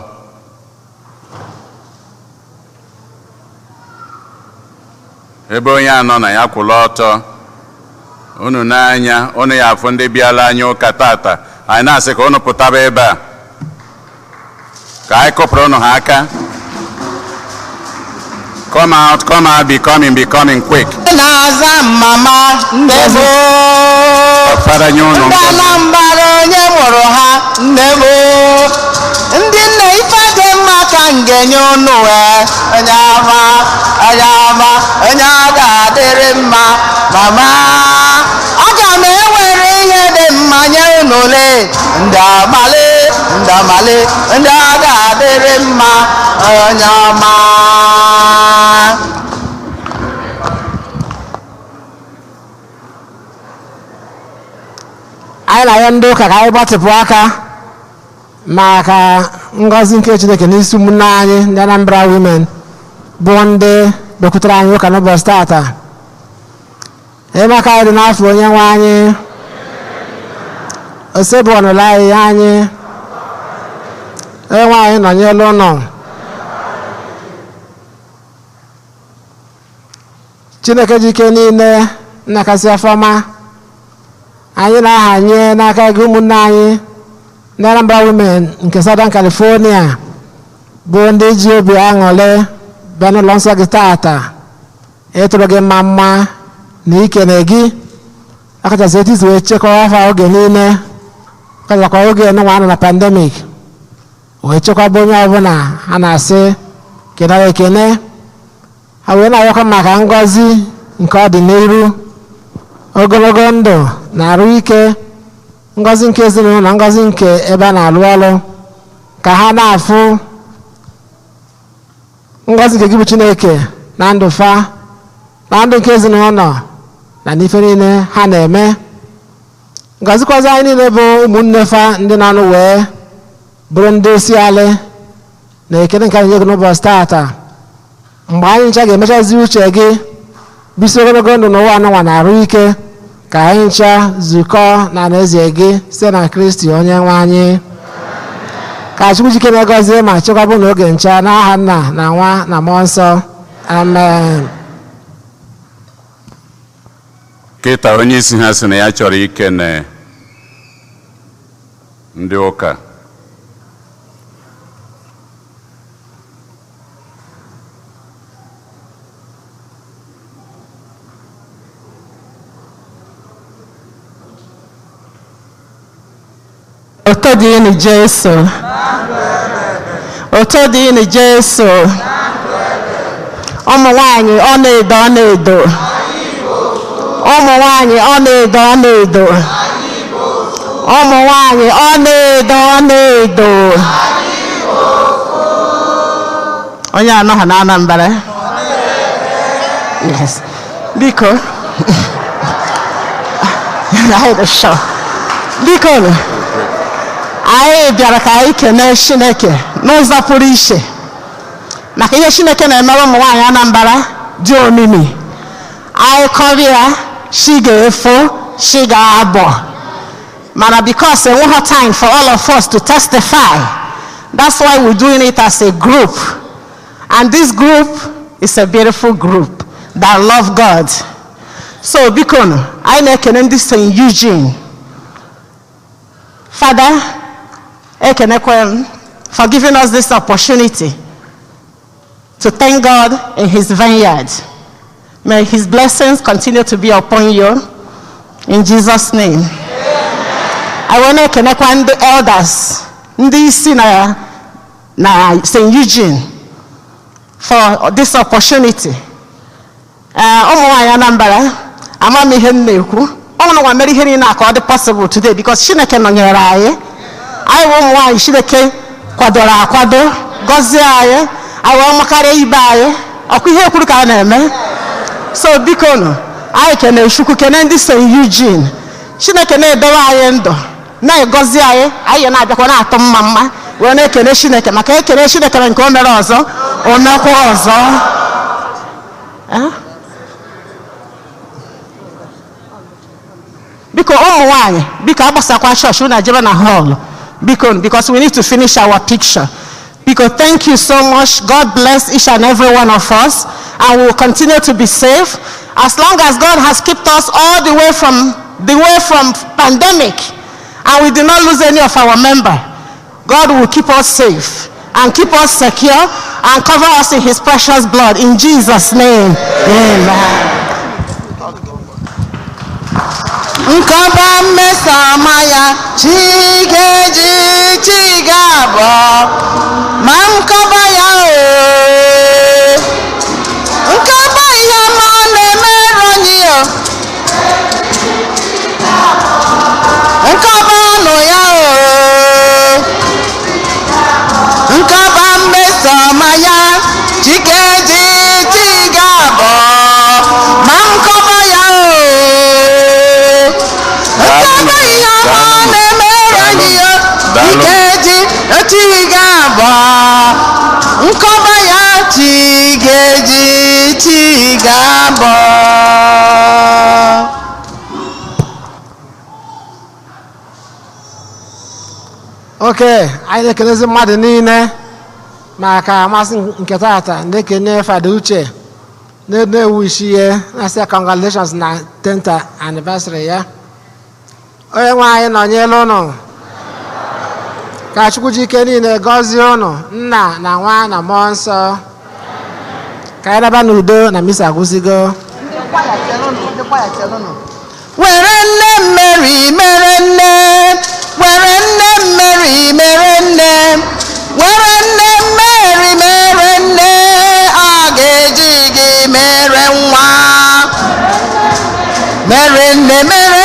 Speaker 1: Ebe onye anọ na ya kwụrụ ọtọ. Unu n'anya unu ya afụ ndị bịala anyị ụka tata. Anyị na-asị ka unu pụtaba ebe a ka anyị kụpụrụ unu ha aka. Come out, come out, be coming, be coming quick.
Speaker 4: Na-aza mama nne m.
Speaker 1: Fada nye unu
Speaker 4: Ndị
Speaker 1: ngọzi.
Speaker 4: Anambra, onye mụrụ ha nne m. Ndị nne, ife dị mma ka m ga-enye unu wee onye ọma, onye ọma, onye ọ ga-adịrị mma. Mama, aga m ewere ihe dị mma nye unu. Le ndị amale, ndị amale, ndị ọ ga-adịrị mma, onye ọma.
Speaker 2: Anyị na-arịọ ndị ụka ka anyị gbatịpụ aka maka ngọzi nke Chineke n'isi ụmụnne anyị ndị Anambra Women, bụ ndị bịakwutere anyị ụka n'ụbọchị tata. Ịmaka anyị dị n'afọ onye nwe anyị osebụ ọnụla anyị anyị onye nwe anyị nọnyelu ụnụ. Chineke ji ike niile, nna kasị afọma, anyị na-ahanye n'aka gị ụmụnne anyị ndị Anambra Women nke Southern California, bụ ndị ji obi aṅụrị bịa n'ụlọ nsọ gị tata ịtụrụ gị mma mma na ikene gị, ọkachasị etu isi wee chekwaa afa oge niile, ọkachasịkwa oge nwa anọ na pandemic wee chekwaba onye ọbụla. A na-asị kenara ekene ha wee na-arịọkwa maka ngọzi nke ọdịnihu, ogologo ndụ na arụ ike, ngọzi nke ezinụlọ na ngọzi nke ebe a na-alụ ọrụ, ka ha na-afụ ngọzi nke gị bụ Chineke na ndụ fa, na ndụ nke ezinụlọ, na n'ife niile ha na-eme. Ngọzikwazi anyị niile bụ ụmụnne fa, ndị na-anụ wee bụrụ ndị isi alị na ekele nke anyị nye gị n'ụbọchị taata, mgbe anyị ncha ga-emechazi uche gị, bisi ogologo ndụ n'ụwa anụnwa na arụ ike, ka anyị ncha zukọ na alaeze gị site na Kristi onye nwe anyị. Ka Chukwu jike na-egọzie ma chekwaba n'oge ncha, n'aha Nna na Nwa na Mmụọ Nsọ. Amen.
Speaker 1: Kịta onye isi ha sị na ya chọrọ ikene. Ndị ụka.
Speaker 6: Otito dịrị Jesu. Otito dịrị Jesu. Ụmụ nwanyị, ọ na-edo, ọ na-edo. Ụmụ nwanyị, ọ na-edo, ọ na-edo. Ụmụ nwanyị, ọ na-edo, ọ na-edo. Onye anọghị na Anambra. Yes. Biko. Anyị dị sure. Biko nụ. Anyị bịara ka anyị kenee Chineke n'ụzọ pụrụ iche maka ihe Chineke na-emere ụmụ nwaanyị Anambra dị omimi. Anyị kọrọ ya, chi ga-efo, chi ga-abọ. Mana because enweghị time for all of us to testify, that's why we're doing it as a group. And this group is a beautiful group that love God. So biko nụ, anyị na-ekene ndị St. Eugene. Father, ekenekwe m for giving us this opportunity to thank God in his vineyard. May his blessings continue to be upon you. In Jesus' name. I want to ekenekwa ndị elders, ndị isi na St. Eugene for this opportunity. Ụmụ nwaanyị Anambra, ama m ihe m na-ekwu. Ụmụ nwa mere ihe niile a ka ọ dị possible today because Chineke nọnyere anyị. Anyị bụ ụmụ nwaanyị Chineke kwadoro akwado, gọzie anyị, anyị wee makarịa ibe anyị. Ọkwa ihe kwuru ka a na-eme. So biko nụ, anyị kene Chukwu, kene ndị St. Eugene. Chineke na-edowe anyị ndụ, na-egozi anyị, anyị na-abịakwa na-atụ mma mma, wee na-ekene Chineke maka ekene Chineke na nke o mere ọzọ, o mekwa ọzọ. Eh? Biko ụmụ nwanyị, biko agbasakwa chọọchị unu ejebe na hall. Biko, because we need to finish our picture. Biko, thank you so much. God bless each and every one of us, and we will continue to be safe as long as God has kept us all the way from pandemic and we did not lose any of our member. God will keep us safe and keep us secure and cover us in his precious blood. In Jesus' name, amen.
Speaker 4: Nkọba mmesoma ya, chi ga-eji, chi ga-abọ ma nkọba ya o, nkọba ihe ọma ọ na-emere onye o, nkọba ọnụ ya o, nkọba mmesoma ya, chi ga-eji, chi ga-abọ ma nkọba ya o, nkọba ihe ọma ọ na-emere anyị o, chi ga-eji, chi ga-abọ, nkọba ya, chi ga-eji, chi ga-abọ.
Speaker 2: Oke anyị na-ekelezi mmadụ niile maka amasị nke tata, na-ekene Fada Uche na-ewu isi ihe, na-asị ya congratulations na 10th anniversary ya. Onye nwe anyị nọnyere ụnụ. Ka Chukwu ji ike niile gọzie ụnụ, Nna na Nwa na Mmụọ Nsọ. Ka anyị naba n'udo na misa agwụzigo.
Speaker 4: Were nne Mary mere nne, were nne Mary mere nne, were nne Mary mere nne, ọ ga-eji gị mere nwa, mere nne mere.